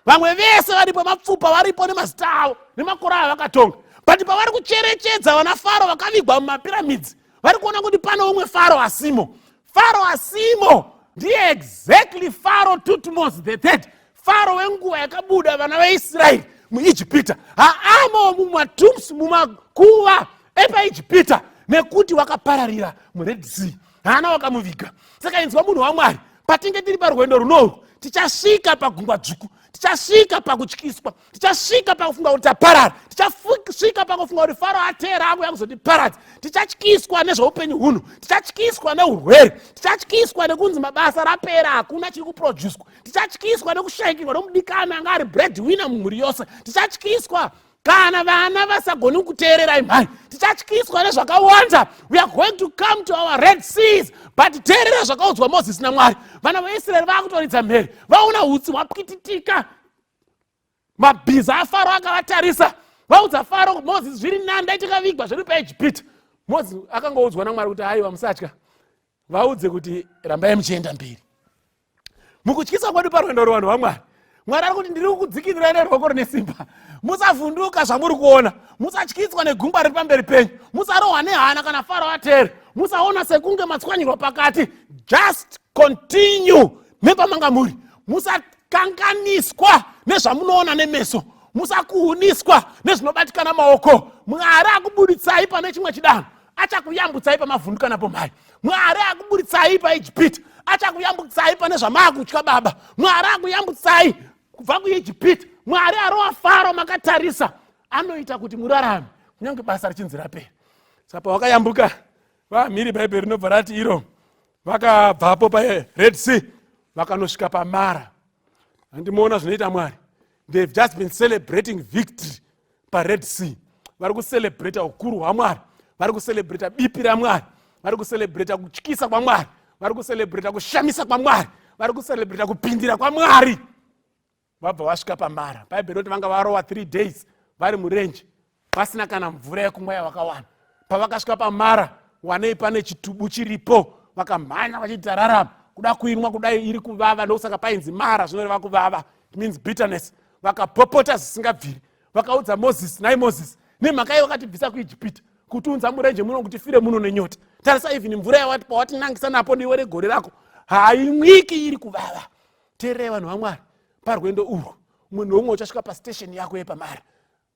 vamwe vese varipo, mapfupa varipo nemazita avo nemakore avo vakatonga. But pavari kucherechedza vana Faro vakavigwa mumapyramids, vari kuona kuti pane umwe Faro asimo. Faro asimo ndiye exactly Faro Tutmos the Third, Faro wenguva yakabuda vana vaIsraeri muIjipita. Haamo mumatombs, mumakuva epaIjipita, nekuti wakapararira muRed Sea, haana wakamuviga. Saka inzwa munhu waMwari, patinge tiri parwendo runorwu, tichasvika pagungwa dzvuku, tichasvika pakutyiswa, tichasvika pakufunga kuti taparara, tichasvika pakufunga kuti Faro ateera akuya kuzotiparadza. Tichatyiswa nezveupenyu huno, tichatyiswa neurwere, tichatyiswa nekunzi mabasa rapera, hakuna chiri kuproducwa, tichatyiswa nekushayikirwa nomudikani anga ari bread winner mumhuri yose, tichatyiswa kana vana vasagoni kuteererai mhai, tichatyiswa nezvakawanda. We are going to come to our Red Seas, but teerera zvakaudzwa Mozisi naMwari. Vana vaIsraeri vaakutoridza mhere, vaona utsi hwapwititika, mabhiza aFaro akavatarisa. Vaudza Faro, Mozisi, zviri nani dai tikavigwa zviri paIjipita. Mozisi akangoudzwa naMwari kuti aiwa, musatya, vaudze kuti rambai muchienda mberi. Mukutyisa kwedu parwendo rwevanhu vaMwari, Mwari ari kuti ndiri kukudzikinurai neruoko rune simba. Musavhunduka zvamuri kuona, musatyiswa negungwa riri pamberi penyu, musarohwa nehana kana Faro ateere, musaona sekunge matswanyirwa pakati. Just continue nepamanga muri. Musakanganiswa nezvamunoona nemeso, musakuhuniswa nezvinobatikana maoko. Mwari akubuditsai pane chimwe chidanho, achakuyambutsai pamavhunduka napo mhai. Mwari akuburitsai paIjipita, achakuyambutsai pane zvamaakutya baba. Mwari akuyambutsai kubva kuIjipita, Mwari arova Faro makatarisa, anoita kuti murarame kunyange basa richinzi rapera. Saka pavakayambuka vamhiri, Bhaibheri rinobva rati iro vakabvapo paRed Sea vakanosvika paMara. Handimuona zvinoita Mwari. They've just been celebrating victory paRed Sea. Vari kucelebrata ukuru hwaMwari, vari kucelebrata bipi raMwari, vari kucelebrata kutyisa kwaMwari, vari kucelebrata kushamisa kwaMwari, vari kucelebrata kupindira kwaMwari. Vabva vasvika paMara. Bhaibheri roti vanga varova 3 days vari murenje, vasina kana mvura yekumwa yavakawana. Pavakasvika paMara, wanei pane chitubu chiripo. Vakamhanya vachiti tararama. Kuda Kuda kuinwa kudai iri kuvava, ndokusaka painzi Mara, zvinoreva kuvava. It means bitterness. Vakapopota zvisingabviri, vakaudza Mozisi, "Nai Mozisi, nemhaka iye wakatibvisa kuIjipita kutiunza murenje muno kuti fire muno nenyota? Tarisa, even mvura yawati pawatinangisa napo ndiwe regore rako haimwiki, iri kuvava." Teererai, vanhu vaMwari, parwendo urwu mumwe neumwe uchasvika pastation yako yepaMara.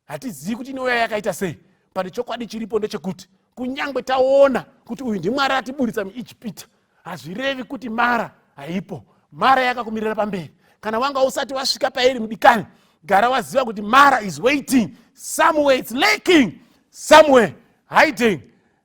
Hatizivi kuti inouya yakaita sei, but chokwadi chiripo ndechekuti kunyange taona kuti uyu ndiMwari atiburitsa muIjipita, hazvirevi kuti Mara haipo. Mara yakakumirira pamberi. Kana wanga usati wasvika pairi, mudikani, gara waziva kuti Mara is waiting somewhere. It's lacking somewhere, hiding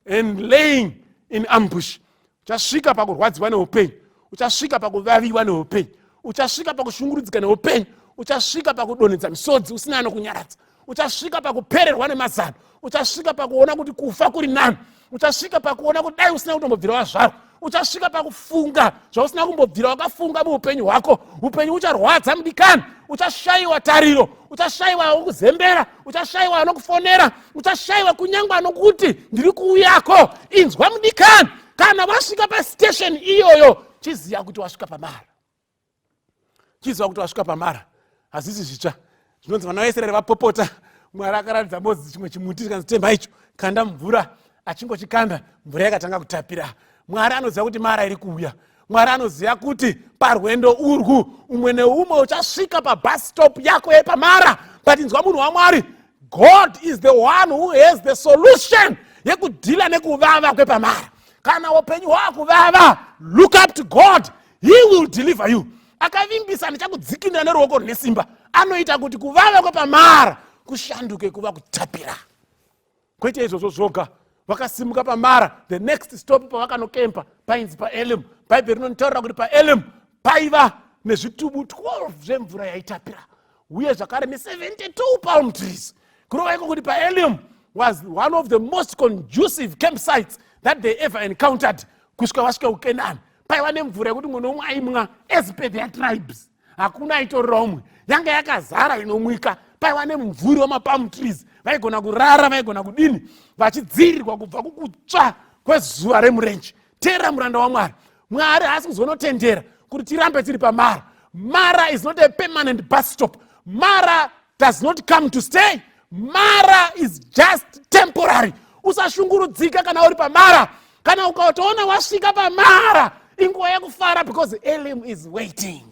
and laying in ambush. Uchasvika pakurwadziwa neupenyu, uchasvika pakuvaviwa neupenyu, uchasvika pakushungurudzika neupenyu, uchasvika pakudonhedza misodzi usina anokunyaradza, uchasvika pakupererwa nemazano, uchasvika pakuona kuti kufa kuri nani, uchasvika pakuona kuti dai usina kutombobvira wazvarwa, uchasvika pakufunga zvausina kumbobvira wakafunga muupenyu hwako. Upenyu ucharwadza, mudikani. Uchashayiwa tariro, uchashayiwa wokuzembera, uchashayiwa anokufonera, uchashayiwa kunyange anokuti, "Ndiri kuuyako." Inzwa, mudikani, kana wasvika pastation iyoyo, chiziva kuti wasvika paMara, chiziva kuti wasvika paMara. Hazvisi zvitsva. Zvinonzi vana vaIsraeri vapopota, Mwari akaratidza Mozisi chimwe chimuti, chikanzi, "Temba icho, kanda mvura." Achingochikanda, mvura yakatanga kutapira. Mwari anoziva kuti Mara iri kuuya. Mwari anoziva kuti parwendo urwu umwe neumwe uchasvika pabus stop yako yepaMara. But inzwa, munhu waMwari, God is the one who has the solution yekudhila nekuvava kwepamara. Kana upenyu hwakuvava, look up to God. He will deliver you. Akavimbisa, "Ndichakudzikinira neruoko rune simba." Anoita kuti kuvava kwepamara kushanduke kuva kutapira. Kwete izvozvo zvoga, vakasimuka paMara, the next stop pavakanokempa painzi paElim. Bhaibheri rinonitaurira kuti paElim paiva nezvitubu 12 zvemvura yaitapira, uye zvakare ne72 palm trees. Kurova iko kuti paElim was one of the most conducive campsites that they ever encountered kusvika vasvika kuKenani. Paiva nemvura yekuti mumwe nomwe aimwa as per their tribes, hakuna aitorera umwe, yanga yakazara inomwika. Paiva nemumvuri wemapalm trees, vaigona kurara, vaigona kudini, vachidzivirirwa kubva kukutsva kwezuva remurenje. Teera, muranda waMwari, Mwari haasi kuzonotendera kuti tirambe tiri paMara. Mara is not a permanent bus stop. Mara does not come to stay. Mara is just temporary. Usashungurudzika kana uri paMara. Kana ukatoona wasvika paMara, inguva yekufara, because Elim is waiting.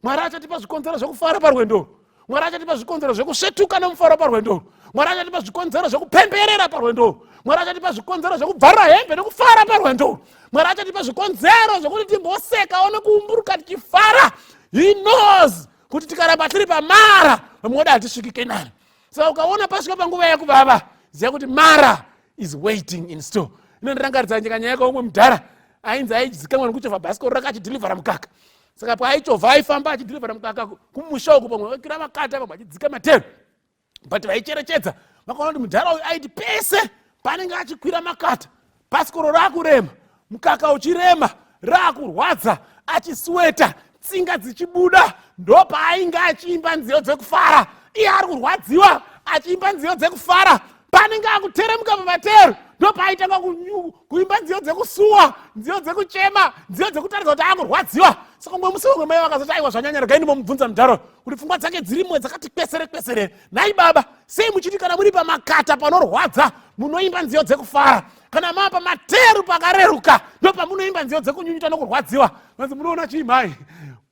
Mwari achatipa zvikonzero zvekufara parwendo. Mwari achatipa zvikonzero zvekusvetuka nemufaro parwendo. Mwari achatipa zvikonzero zvekupemberera parwendo. Mwari achatipa zvikonzero zvekubvarura hembe nekufara parwendo. Mwari achatipa zvikonzero zvekuti timbosekawo nekuumburuka tichifara. He knows kuti tikaramba tiri paMara, vamwe voda hatisviki Kenani. Saka ukaona pasvika panguva yekuvava, ziva kuti Mara is waiting in store. Inondirangaridza nyika nyaya yakaumwe mudhara ainzi aizikanwa nekuchovha bhasikoro rake achidhilivhara mukaka. Saka paaichovha, aifamba achidhilivhara mukaka kumusha uku, pamwe vaikwira makata, pamwe achidzika matero. But vaicherechedza vakaona kuti mudhara uyu aiti pese paanenge achikwira makata, bhasikoro raakurema, mukaka uchirema, raakurwadza, achisweta, tsinga dzichibuda, ndopaainge achiimba nziyo dzekufara. Iye ari kurwadziwa achiimba nziyo dzekufara. Paanenge akuteremuka pamatero, ndopaaitanga kuimba nziyo dzekusuwa, nziyo dzekuchema, nziyo dzekutaridza kuti akurwadziwa. Saka mumwe musi vamwe mai vakazoti, "Aiwa, zvanyanya, regai ndimomubvunza mudharo kuti pfungwa dzake dzirimwe dzakati kwesere kwesere. Nhai baba, sei muchiti kana muri pamakata panorwadza munoimba nziyo dzekufara, kana mava pamateru pakareruka ndopamunoimba nziyo dzekunyunyuta nokurwadziwa?" Vanzi, "Munoona chii mhai,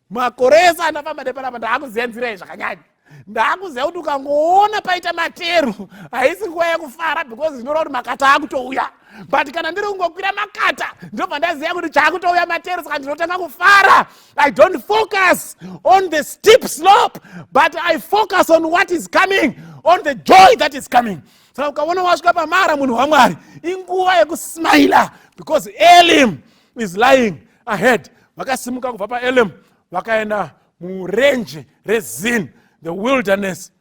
makore ese andafamba nepanapa, ndaakuziva nzira iyi zvakanyanya. Ndaakuziva kuti ukangoona paita materu, haisi nguva yekufara, because zvinoreva kuti makata akutouya. But kana ndiri kungokwira makata, ndobva ndaziva kuti chaakutouya materu, saka ndinotanga kufara. I don't focus on the steep slope, but I focus on what is coming, on the joy that is coming." Saka ukaona wasvika paMara, munhu waMwari, inguva yekusmaila, because Elim is lying ahead. Vakasimuka kubva paElim, vakaenda murenje reZin, the wilderness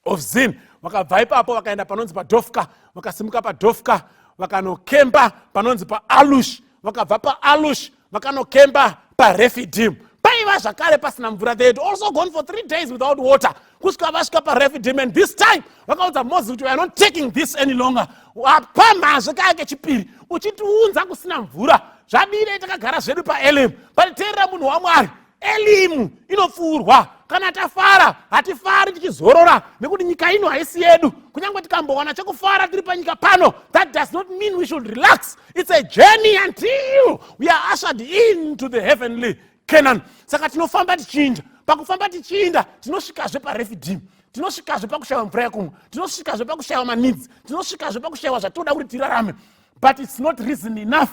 of Zin. Vakabva ipapo vakaenda panonzi paDhofka. Vakasimuka paDhofka, vakanokemba panonzi paAlush. Vakabva paAlush, vakanokemba paRefidim. Paiva zvakare pasina mvura. They had also gone for 3 days without water kusvika vasvika paRefidim. And this time vakaudza Moses kuti, "We are not taking this any longer. Wapamhazve kaya kechipiri uchitiunza kusina mvura. Zvadii takagara zvedu paElimu? But teerera, munhu waMwari, Elimu inopfuurwa. Kana tafara, hatifari tichizorora, nekuti nyika ino haisi yedu. Kunyange tikambowana chekufara tiri panyika pano, that does not mean we should relax. It's a journey until we are ushered into the heavenly Canaan. Saka tinofamba tichinja. Pakufamba tichiinda, tinosvikazve paRefidim, tinosvikazve pakushayiwa mvura yekumwa, tinosvikazve pakushayiwa maneeds, tinosvikazve pakushayiwa zvatinoda kuti tirarame. But it's not reason enough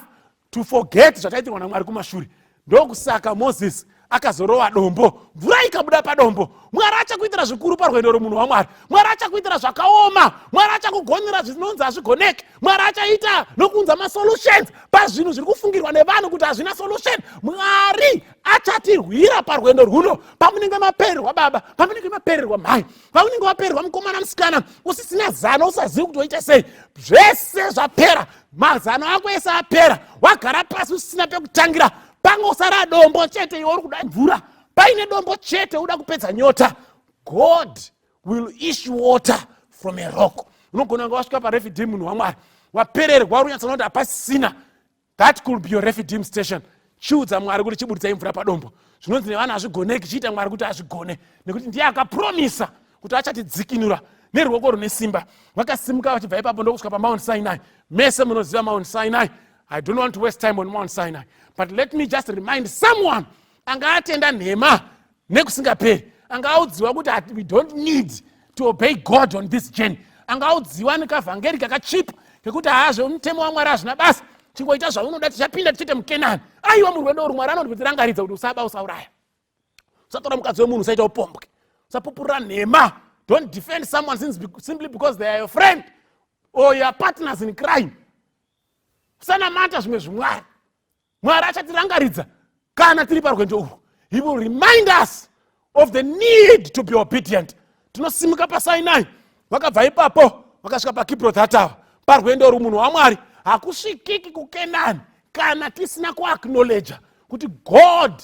to forget zvataitirwa naMwari kumashure. Ndokusaka Mozisi akazorova dombo, mvura ikabuda padombo. Mwari achakuitira zvikuru parwendo romunhu waMwari. Mwari achakuitira zvakaoma. Mwari achakugonera zvinonzi hazvigoneki. Mwari achaita nokuunza masolutions pazvinhu zviri kufungirwa nevanhu kuti hazvina solution. Mwari achatirwira parwendo rwuno. Pamunenge mapererwa baba, pamunenge mapererwa mhai, paunenge wapererwa mukomana, musikana, usisina zano, usazivi kuti woita sei, zvese zvapera, mazano ako ese apera, wagara pasi usisina pekutangira, pangosara dombo chete. Iwe uri kuda mvura, paine dombo chete, uda kupedza nyota. God will issue water from a rock. Unogona kunge wasvika paRefidim, munhu waMwari, wapererwa, uri kunyatsoona kuti hapasisina. That could be your Refidim station. Chiudza Mwari kuti chiburitsai mvura padombo. Zvinonzi nevanhu hazvigoneki, chiita Mwari kuti azvigone, nekuti ndiye akapromisa kuti achatidzikinura neruoko rune simba. Vakasimuka vachibva ipapo, ndokusvika paMount Sinai. Mese munoziva Mount Sinai. I don't want to waste time on Mount Sinai, but let me just remind someone anga atenda nhema nekusingaperi, anga audziwa kuti we don't need to obey God on this journey, anga audziwa nekavhangeri kakachipa kekuti haazve mutemo waMwari hazvina basa, chingoita zvaunoda, tichapinda tichite muKenani. Aiwa, murwendo urwu Mwari anotitirangaridza kuti usaba, usauraya, usatora mukadzi wemunhu, usaita upombwe, usapupurira nhema. Don't defend someone simply because they are your friend or your partners in crime. Usanamata zvimwe zvimwari. Mwari achatirangaridza kana tiri parwendo urwu. He will remind us of the need to be obedient. Tinosimuka paSinai. Vakabva ipapo, vakasvika paKibroth Hatava. Parwendo urwu, munhu waMwari, hakusvikiki kuKenani kana tisina kuacknowledga kuti God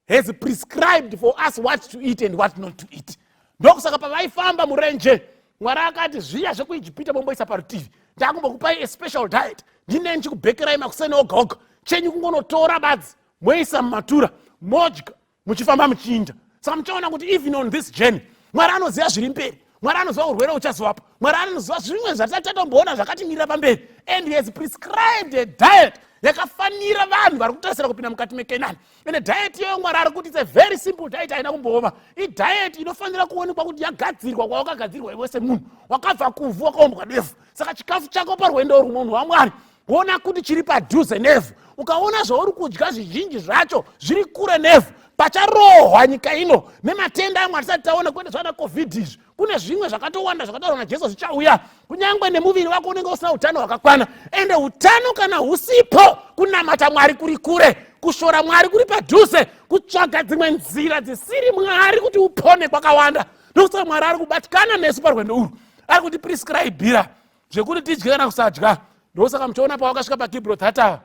has prescribed for us what to eat and what not to eat. Ndokusaka pavaifamba murenje, Mwari akati, "Zviya zvekuIjipita momboisa parutivi. Ndakumbokupai a special diet. Ndine ndichikubhekerai makuseni oga oga. Chenyu kungonotora badzi, moisa mumatura, modya muchifamba muchiinda." Saka muchaona kuti even on this journey, Mwari anoziva zviri mberi. Mwari anoziva urwere huchazovapo. Mwari anoziva zvimwe zvatisati tatomboona zvakatimirira pamberi, and he has prescribed a diet yakafanira vanhu vari kutarisira kupinda mukati meKenani. Ende diet iyoyo, Mwari ari kuti it's a very simple diet, haina kumbooma. Idiet inofanira kuonekwa kuti yagadzirwa kwawakagadzirwa iwe semunhu wakabva kuvhu, wakaumbwa nevhu. Saka chikafu chako parwendo urwu, munhu waMwari, ona kuti chiri padhuze nevhu. Ukaona zvauri kudya zvizhinji zvacho zviri kure nevhu, pacharohwa nyika ino nematenda amwe atisati taona, kwete zvana COVID izvi. Kune zvimwe zvakatowanda zvakataurwa naJesu zvichauya. Kunyange nemuviri wako unenge usina utano hwakakwana. Ende utano kana husipo, kunamata Mwari kuri kure, kushora Mwari kuri padhuze, kutsvaga dzimwe nzira dzisiri Mwari kuti upone kwakawanda. Ndokusaka Mwari ari kubatikana nesu parwendo urwu, ari kutiprescribira zvekuti tidye kana kusadya. Ndosaka muchiona pawakasvika paKibroth Hatava,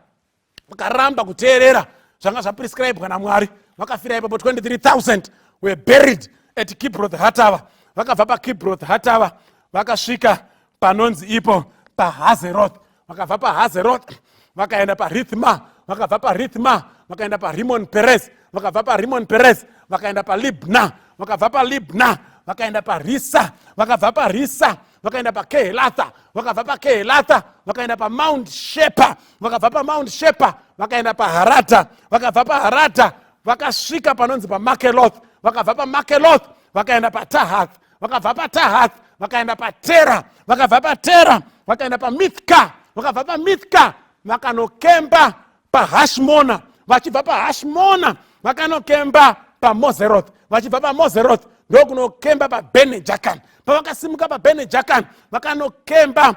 vakaramba kuteerera zvanga zvaprescribwa naMwari, vakafira ipapo. 23,000 were buried at Kibroth Hatava. Vakabva paKibroth Hatava, vakasvika panonzi ipo paHazeroth. Vakabva paHazeroth, vakaenda paRithma. Vakabva paRithma, vakaenda paRimon Perez. Vakabva paRimon Perez, vakaenda paLibna. Vakabva paLibna, vakaenda paRisa. Vakabva paRisa, vakaenda paKehelatha. Vakabva paKehelatha, vakaenda paMount Shepa. Vakabva paMount Shepa, vakaenda paHarata. Vakabva paHarata, vakasvika panonzi paMakeloth. Vakabva paMakeloth, vakaenda paTahath. Vakabva paTahath, vakaenda paTera. Vakabva paTera, vakaenda paMithka. Vakabva paMithka, vakanokemba paHashmona. Vachibva paHashmona, vakanokemba paMozeroth. Vachibva paMozeroth, ndokunokemba paBene Jakan. Pavakasimuka paBene Jakan, vakanokemba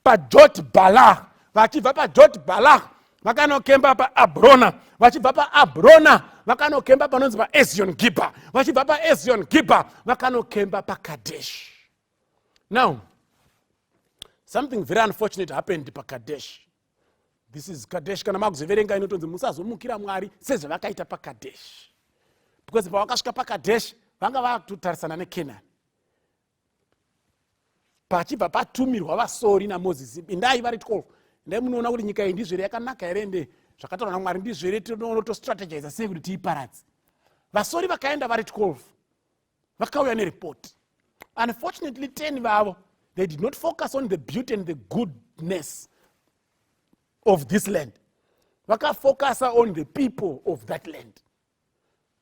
paJot Balah. Vachibva paJot Balah, vakanokemba paAbrona. Vachibva paAbrona, vakanokemba panonzi paEzion Giba. Vachibva paEzion Giba, vakanokemba paKadesh. Now something very unfortunate happened paKadesh. This is Kadesh. Kana makuzoverenga, inotonzi musazomukira Mwari sezvavakaita paKadesh, because pavakasvika paKadesh, vanga vakutotarisana neKenani. Pachibva patumirwa vasori naMozisi, "Indai vari 12, ndai munoona kuti nyika iyi ndizvo here, yakanaka here, ende Zvakataurwa naMwari ndizvo here? Tinotostrategiza sei kuti tiiparadze? Vasori vakaenda vari 12, vakauya nereport. Unfortunately, 10 vavo, they did not focus on the beauty and the goodness of this land. Vakafocusa on the people of that land.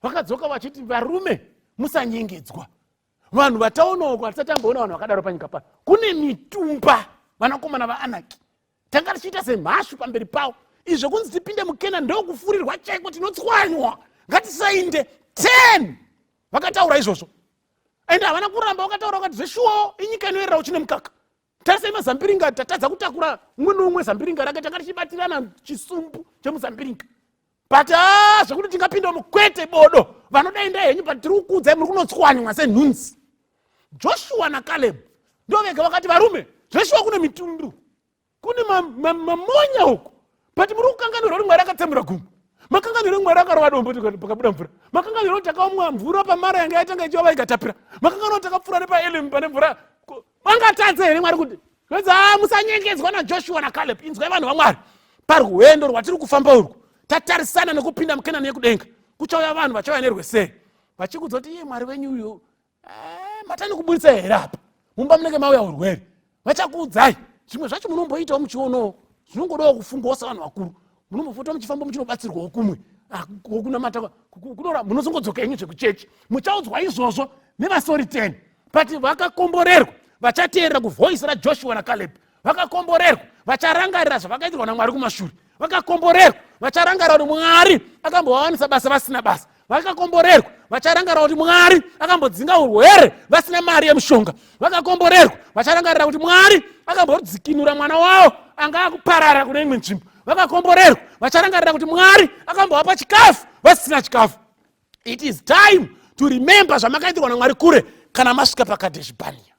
Vakadzoka vachiti, "Varume, musanyengedzwa. Vanhu vataonaoko, hatisati tamboona vanhu vakadaro panyika pano. Kune mitumba, vanakomana vaAnaki. Tanga tichiita semhashu pamberi pavo. Izvo kunzi tipinde muKenani ndokufurirwa chaiko, tinotswanywa. Ngatisainde." 10 vakataura izvozvo, ende havana kuramba vakataura. Vakati, "Zveshuwawo, inyika inoerera uchine mukaka. Tarisai mazambiringa, tatadza kutakura umwe neumwe zambiringa rake. Tanga tichibatirana chisumbu chemuzambiringa, but a zvekuti tingapinda mukwete bodo. Vanoda, endai henyu, but tiri kukuudzai, muri kunotswanywa senhunzi." Joshua naCaleb ndo vega vakati, "Varume, zveshuwa kune mitundu, kune mamonya uku, but muri kukanganirwa kuti Mwari akatsemura gumbo. Makanganirwa kuti Mwari akarova dombo pakabuda mvura. Makanganirwa kuti takaumwa mvura paMara yanga yatanga ichivava ikatapira. Makanganirwa kuti takapfuura nepaElim pane mvura. Vangatadze here Mwari kuti a?" Musanyengedzwa naJoshua naCaleb. Inzwai, vanhu vaMwari, parwendo rwatiri kufamba urwu, tatarisana nekupinda muKenani yekudenga, kuchauya vanhu vachauya nerweseri vachikudza kuti, "Iye Mwari wenyu uyu, matani kuburitsa here apa? Mumba munenge mauya urwere." Vachakuudzai zvimwe zvacho munomboitawo muchionawo, zvinongodawo kufungawo sevanhu vakuru. Munombopota muchifamba muchinobatsirwawo kumwe kunamata, munozongodzoka henyu zvekuchechi. Muchaudzwa izvozvo nevasori 10, but vakakomborerwa vachateerera kuvoice raJoshua naCaleb. Vakakomborerwa vacharangarira zvavakaitirwa naMwari kumashure. Vakakomborerwa vacharangarira kuti Mwari akambovawanisa basa vasina basa. Vakakomborerwa vacharangarira kuti Mwari akambodzinga urwere vasina mari yemushonga. Vakakomborerwa vacharangarira kuti Mwari akambodzikinura mwana wavo anga akuparara kune imwe nzvimbo. Vakakomborerwa vacharangarira kuti Mwari akambovapa chikafu vasina chikafu. It is time to remember zvamakaitirwa naMwari kure kana masvika paKadesh Barnea.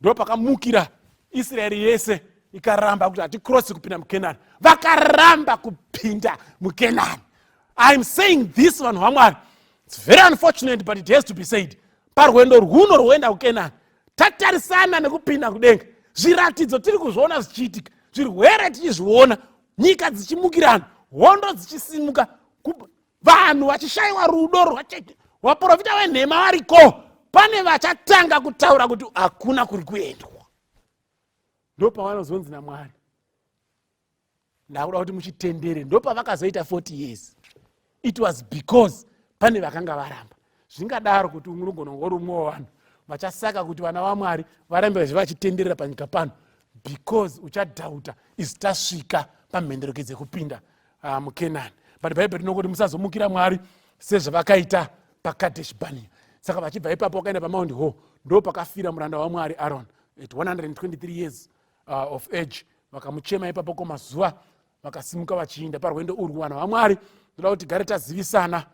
Ndo pakamukira Israeri yese, ikaramba kuti haticrossi kupinda muKenani. Vakaramba kupinda muKenani. I'm saying this, vanhu vaMwari, it's very unfortunate, but it has to be said. Parwendo rwuno rwoenda kuKenani, tatarisana nekupinda kudenga, zviratidzo tiri kuzviona zvichiitika, zvirwere tichizviona, nyika dzichimukirana, hondo dzichisimuka, vanhu vachishayiwa rudo, vaprofita venhema variko, pane vachatanga kutaura kuti hakuna kuri kuendwa. Ndo pavanozonzi naMwari, "Ndakuda kuti muchitendere." Ndo pavakazoita 40 years. It was because pane vakanga varamba. Zvingadaro kuti unogona kunge uri umwe wavanhu vachasaka kuti vana vaMwari varambe vachitenderera panyika pano, because uchadoubta isu tasvika pamhenderekedzo dzekupinda muKenani. But Bhaibheri rinongoti musazomukira Mwari sezvavakaita paKadesh Barnea. Saka vachibva ipapo vakaenda paMount Hor. Ndo pakafira muranda waMwari Aaron at 123 years of age. Vakamuchema ipapo kwamazuva, vakasimuka vachiinda parwendo urwu. Vanhu vaMwari, ndoda kuti tigare tazivisana,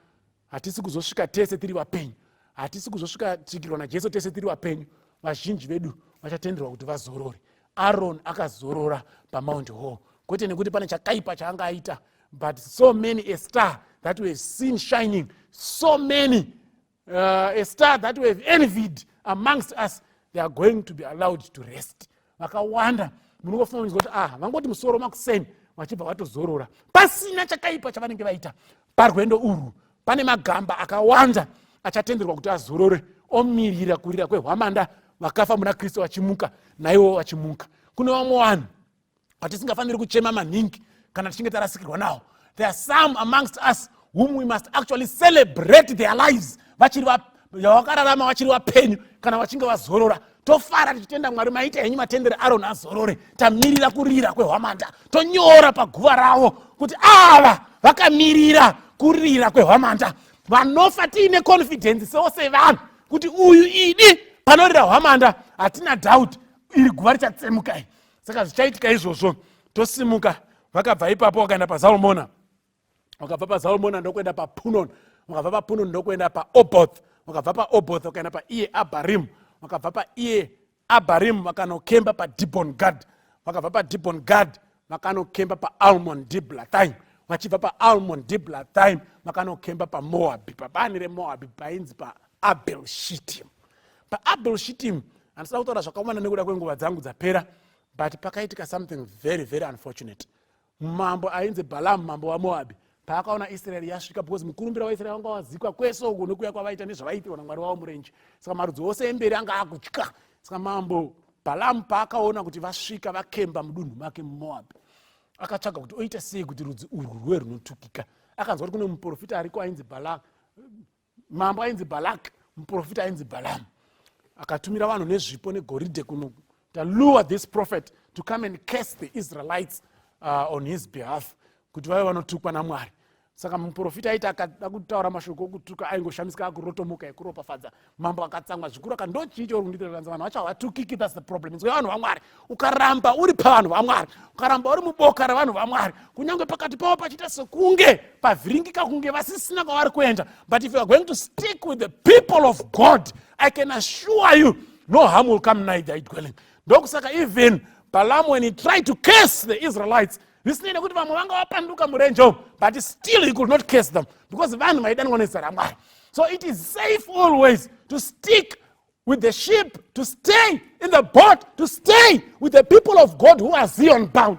hatisi kuzosvika tese tiri vapenyu. Hatisi kuzosvika svikirwa naJesu tese tiri vapenyu. Vazhinji vedu vachatenderwa kuti vazorore. Aaron akazorora paMount Hor, kwete nekuti pane chakaipa chaanga aita, but so many a star that we have seen shining, so many a star that we have envied amongst us, they are going to be allowed to rest. Vakawanda munongofunga kuti, ah, vangoti musoro makuseni vachibva vatozorora pasina chakaipa chavanenge vaita. Parwendo urwu pane magamba akawanda achatenderwa kuti azorore, omirira kurira kwehwamanda, vakafa muna Kristu vachimuka, naivo vachimuka. Kune vamwe vanhu vatisingafaniri kuchema maningi kana tichinge tarasikirwa nawo. There are some amongst us whom we must actually celebrate their lives vachiri yavakararama, vachiri vapenyu. Kana vachinge vazorora, tofara tichitenda Mwari, "Maita henyu matendere Aron azorore. Tamirira kurira kwehwamanda." Tonyora paguva ravo kuti ava vakamirira kurira kwehwamanda. Vanofa tiine confidence sewo sevanhu kuti uyu idi panorira hwamanda, hatina doubt, iri guva richatsemuka. Saka zvichaitika izvozvo, tosimuka. Vakabva ipapo vakaenda paZalmona. Vakabva paZalmona ndokuenda paPunon. Vakabva paPunon ndokuenda paOboth. Vakabva paOboth vakaenda paiye Abarim. Vakabva paiye Abarim vakanokemba paDibon Gad. Vakabva paDibon Gad vakanokemba paAlmon Diblathaim. Vachibva paAlmon Diblathaim vakanokemba paMoabhi, pabani reMoabhi painzi paAbel Shitim. PaAbel Shitim, handisida kutaura zvakawanda nekuda kwenguva dzangu dzapera, but pakaitika something very, very unfortunate. Mambo ainzi Bhalamu, mambo waMoabhi, paakaona Israeri yasvika, because mukurumbira waIsraeri wanga wazikwa kwese uko nekuya kwavaita nezvavaitirwa naMwari wavo murenje, saka marudzi ose emberi anga akutya. Saka mambo Bhalamu paakaona kuti vasvika, vakemba mudunhu make muMoabhi, akatsvaga kuti oita sei kuti rudzi urwu rwuve runotukika. Akanzwa kuti kune muprofita ariko ainzi Balak, mambo ainzi Balak, muprofita ainzi Balamu. Akatumira vanhu nezvipo negoridhe kuno to lure this prophet to come and curse the Israelites on his behalf, kuti vave vanotukwa naMwari. Saka muprofita aiti akada kutaura mashoko okutuka, aingoshamisika akurotomoka ekuropafadza. Mambo akatsamwa zvikuru, aka ndochii chauri kundiitira? Kanzi vanhu vacho havatukiki. That's the problem. Inzwa, vanhu vaMwari, ukaramba uri pavanhu vaMwari, ukaramba uri muboka ravanhu vaMwari, kunyange pakati pavo pachiita sekunge pavhiringika, kunge vasisina kwavari kuenda, but if you are going to stick with the people of God, I can assure you no harm will come nigh thy dwelling. Ndokusaka even Balaam, when he tried to curse the Israelites, zvisinei nekuti vamwe vanga vapanduka murenje umu, but still he could not curse them because vanhu vaidanwa nezita raMwari. So it is safe always to stick with the ship, to stay in the boat, to stay with the people of God who are Zion bound.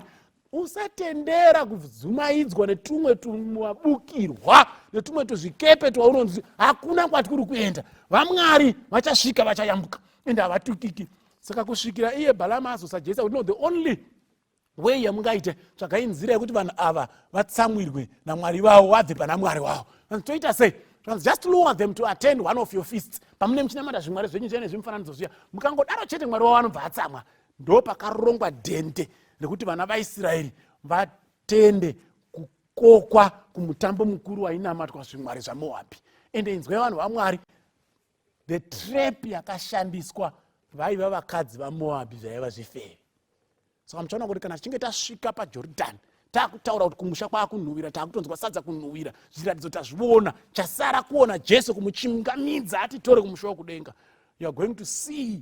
Usatendera kuzumaidzwa netumwe tumabukirwa, netumwe tuzvikepe twaunonzi hakuna kwati kuri kuenda. VaMwari vachasvika, vachayambuka, ende havatukiki. Saka kusvikira iye Bhalama azosuggesta kuti no, the only way yamungaite, tsvagai nzira yekuti vanhu ava vatsamwirwe naMwari vavo, vabve pana Mwari wavo. Vanzi toita sei? Vanzi just lure them to attend one of your feasts, pamune muchinamata zvimwari zvenyu zviya nezvimufananidzo zviya. Mukangodaro chete, Mwari wavo anobva atsamwa. Ndo pakarongwa dhende rekuti vana vaIsraeri vatende kukokwa kumutambo mukuru wainamatwa zvimwari zvaMoabhi. Ende inzwai, vanhu vaMwari, the trap yakashandiswa vaiva vakadzi vaMoabhi zvaiva zvifeve. Saka muchaona kuti kana tichinge tasvika paJorodhani, taakutaura kuti kumusha kwaakunhuwira, taakutonzwa sadza kunhuwira, zviratidzo tazviona, chasara kuona Jesu, kumuchingamidza atitore kumusha wokudenga, you are going to see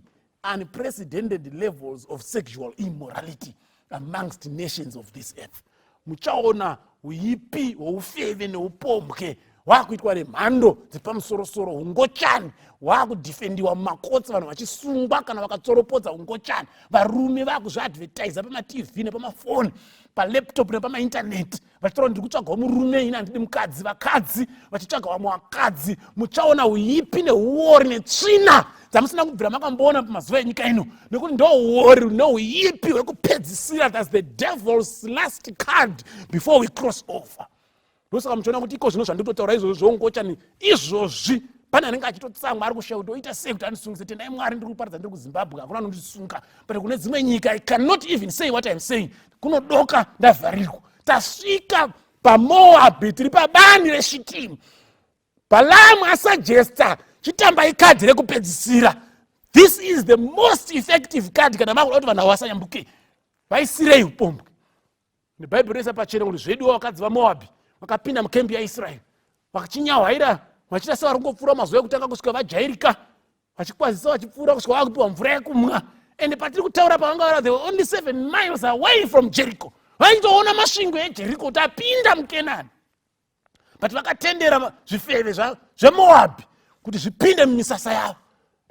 unprecedented levels of sexual immorality amongst nations of this earth. Muchaona uipi hwoufeve neupombwe hwakuitwa nemhando dzepamusorosoro, ungochani hwakudefendiwa mumakotsi, vanhu vachisungwa kana vakatsoropodza ungochani, varume vakuzviadvertisa pamaTV nepamafoni, palaptop nepamaintaneti, vachitaura ndiri kutsvagawo murume, ini handidi mukadzi, vakadzi vachitsvaga vamwe vakadzi. Muchaona uipi neuori netsvina dzamusina kubvira makamboona pamazuva enyika ino, nekuti ndo uori neuipi hwekupedzisira. That's the devil's last card before we cross over. Ndosaka muchiona kuti iko zvino zvanditotaura izvozvo zvongochani izvozvi, pane anenge achitotsamwa, ari kushaya kuti oita sei kuti andisungise. Tendai Mwari, ndiri kuparidza ndiri kuZimbabwe, hakuna anondisunga, but kune dzimwe nyika I cannot even say what I'm saying, kunodoka ndavharirwa. Tasvika paMoabhi, tiri pabani reShitimu. Bhalamu asuggesta, chitambai kadhi rekupedzisira. This is the most effective card kana makuda kuti vanhu avo vasayambuke. Vaisirei upombwe. Nebhaibheri rinoisa pachena kuti zveduwa vakadzi vaMoabhi vakapinda mukembi yaIsraeri, vachinyahwaira, vachiita sevari kungopfuura mazuva ekutanga, kusvika vajairika, vachikwazisa vachipfuura, kusvika vakupiwa mvura yekumwa. Ende patiri kutaura pavanga vara, they were only 7 miles away from Jericho. Vaitoona masvingo eJericho kuti apinda muKenani, but vakatendera zvifeve zveMoabhi kuti zvipinde mumisasa yavo.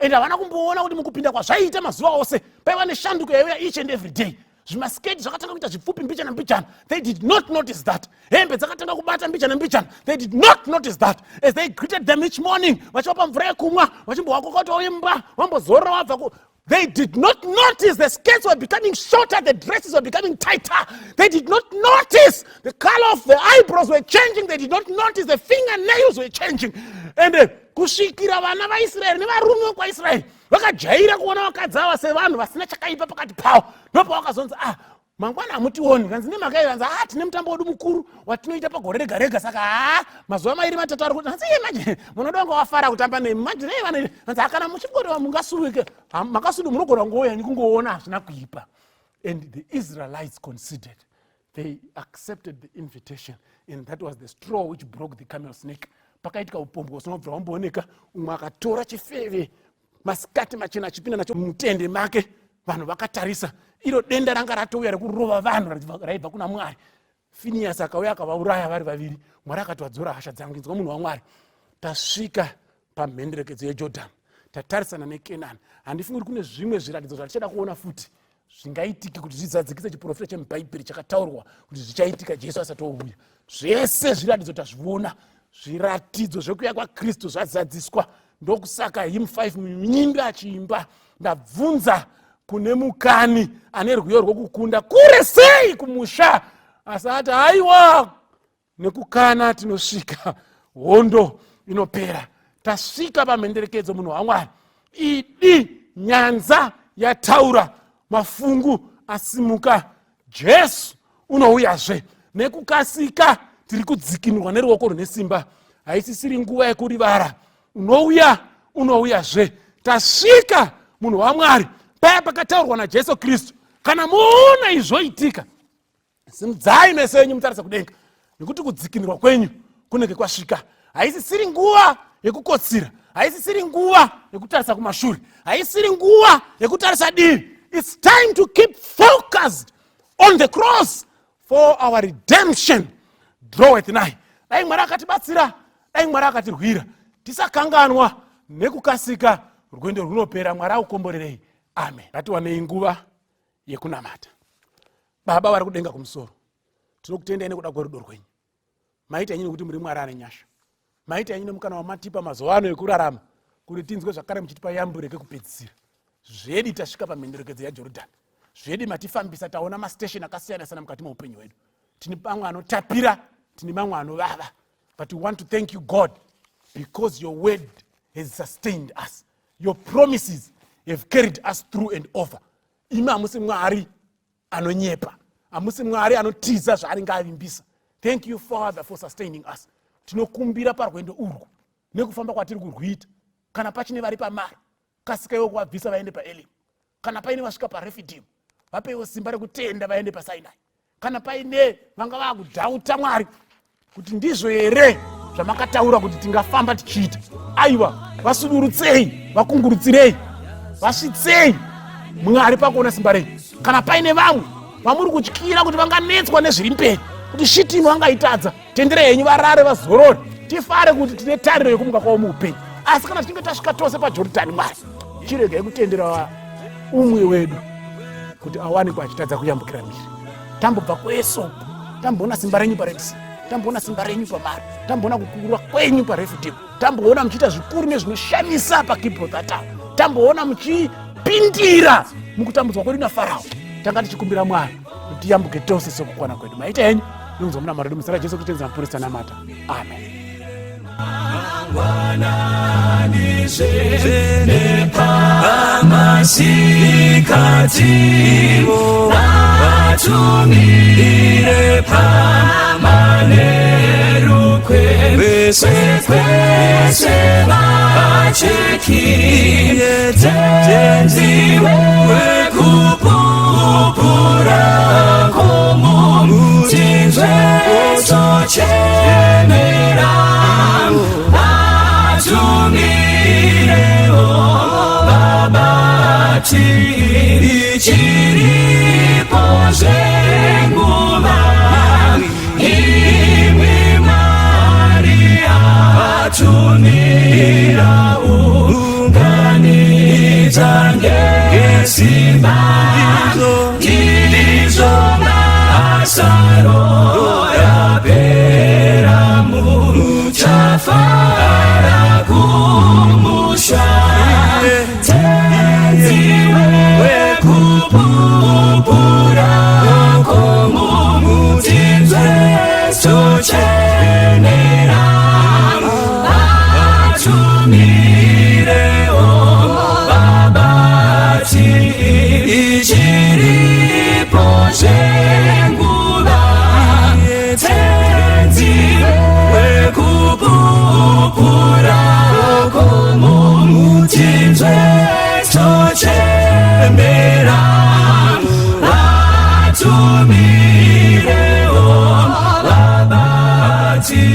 And havana kumboona kuti mukupinda kwazvaiita mazuva ose paiva neshanduko yaiuya each and every day. Zvimasketi zvakatanga kuita zvipfupi mbichana mbichana. They did not notice that. Hembe dzakatanga kubata mbichana mbichana. They did not notice that. As they greeted them each morning, vachivapa mvura yekumwa, vachimbovakokota kuti vauye vambozorora vabva ku, they did not notice the skirts were becoming shorter, the dresses were becoming tighter. They did not notice the color of the eyebrows were changing. They did not notice the fingernails were changing. And kusvikira vana vaIsraeri nevarume vekwaIsraeri vakajaira kuona vakadzi ava sevanhu vasina chakaipa pakati pavo, ndopavakazonzi, "Ah, mangwana hamutioni." Kanzi nemhaka iyo, kanzi, "Ah, tine mutambo wedu mukuru watinoita pagore rega rega, saka haa mazuva 2 3 ari kuti." Hanzi, "Iye manje munoda kunge wafara kutamba nemi manje nei vana?" Hanzi, "Akana muchingoti mungasuwike makasudu, munogona kungouya kungoona, hazvina kuipa." And the Israelites considered, they accepted the invitation, and that was the straw which broke the camel's neck. Pakaitika upombwe usina kubvira wambooneka. Umwe akatora chifeve masikati machena, achipinda nacho mutende make, vanhu vakatarisa. Iro denda ranga ratouya rekurova vanhu raibva kuna Mwari. Finiyasi akauya akavauraya vari vaviri. Mwari akati, "Wadzora hasha dzangu." Inzwa, munhu waMwari, tasvika pamhenderekedzo yeJodhani, tatarisana neKenani. Handifungi kuti kune zvimwe zviratidzo zvatichada kuona futi. zvingaitike kuti zvizadzikise chiprofita chemubhaibheri chakataurwa kuti zvichaitika Jesu asati ouya. Zvese zviratidzo tazviona, zviratidzo zvekuuya kwaKristu zvazadziswa. Ndokusaka hymn 5 munyimbi achiimba, ndabvunza kune mukani ane rwiyo rwokukunda kure sei kumusha, asi ati haiwa, nekukana tinosvika, hondo inopera. Tasvika pamhenderekedzo, munhu waMwari. Idi nyanza yataura, mafungu asimuka, Jesu unouyazve nekukasika. Tiri kudzikinurwa neruoko rune simba. Haisisiri nguva yekurivara. Unouya, unouyazve. Tasvika, munhu waMwari, paya pakataurwa naJesu Kristu, kana muona izvoitika, simudzai meso enyu mutarise kudenga, nekuti kudzikinurwa kwenyu kunenge kwasvika. Haisisiri nguva yekukotsira, haisisiri nguva yekutarisa kumashure, haisiri nguva yekutarisa divi. It's time to keep focused on the cross, for our redemption draweth nigh. Dai Mwari akatibatsira, dai Mwari akatirwira. Tisakanganwa, nekukasika rwendo runopera. Mwari akukomborerei. Amen. Ngatiwanei nguva yekunamata. Baba vari kudenga kumusoro, tinokutendai nekuda kwerudo rwenyu. Maita henyu nekuti muri Mwari ane nyasha. Maita henyu nemukana wamatipa mazuva ano ekurarama kuti tinzwe zvakare muchitipa yambiro yekupedzisira. Zvedi tasvika pamhenderekedzo yaJorodhani. Zvedi matifambisa, taona mastation akasiyana siyana mukati meupenyu hwedu. Tine mamwe anotapira, tine mamwe anovava, but we want to thank you, God, because your word has sustained us. Your promises have carried us through and over. Imi hamusi Mwari anonyepa, hamusi Mwari anotiza zvaanenge avimbisa. Thank you, Father, for sustaining us. Tinokumbira parwendo urwu nekufamba kwatiri kurwuita, kana pachine vari paMara, kasikaiwo kuvabvisa vaende paElim. Kana paine vasvika paRefidim, vapeiwo simba rekutenda vaende paSinai. Kana paine vanga vaakudhauta Mwari kuti ndizvo here zvamakataura kuti tingafamba tichiita, aiwa, vasudurutsei, vakungurutsirei, vasvitsei, Mwari, pakuona simba renyu. Kana paine vamwe vamuri kutyira kuti vanganetswa nezviri mberi, kuti Shitimu vangaitadza, tenderei henyu varare vazorore, tifare kuti tine tariro yekumuka kwavo muupenyu. Asi kana tichinge tasvika tose paJorodhani, Mwari, chiregai kutendera umwe wedu kuti awanikwa achitadza kuyambukira miri. Tambobva kwese, tamboona simba renyu paRed Sea, tamboona simba renyu paMara, tamboona kukura kwenyu paRefidim, tamboona muchiita zvikuru nezvinoshamisa paKibroth, tamboona muchipindira mukutambudzwa kwedu naFarao. Tanga tichikumbira, Mwari, kuti tiyambuke tose sekukwana kwedu. Maita henyu nonzwa muna Mwari wedu, muzita raJesu Kristu mupurisa namata. Amen. Mangwanani nepamasikati, vatumire pamanheru, kwese kwese vacheki. Tenzi wekupupura komutinzwe tochemera, vatumirewo vabati ichiripo zvenguva. Imwi Mwari atumira, unganidza ngesimba, ndizvo masaro yapera, muchafara kumusha. Tenzi wekupupura komutinzwe tochemera, vatumirewo vabati ichiripo zvenguva. Tenzi wekupupura komutinzwe tochemera, vatumirewo vabati.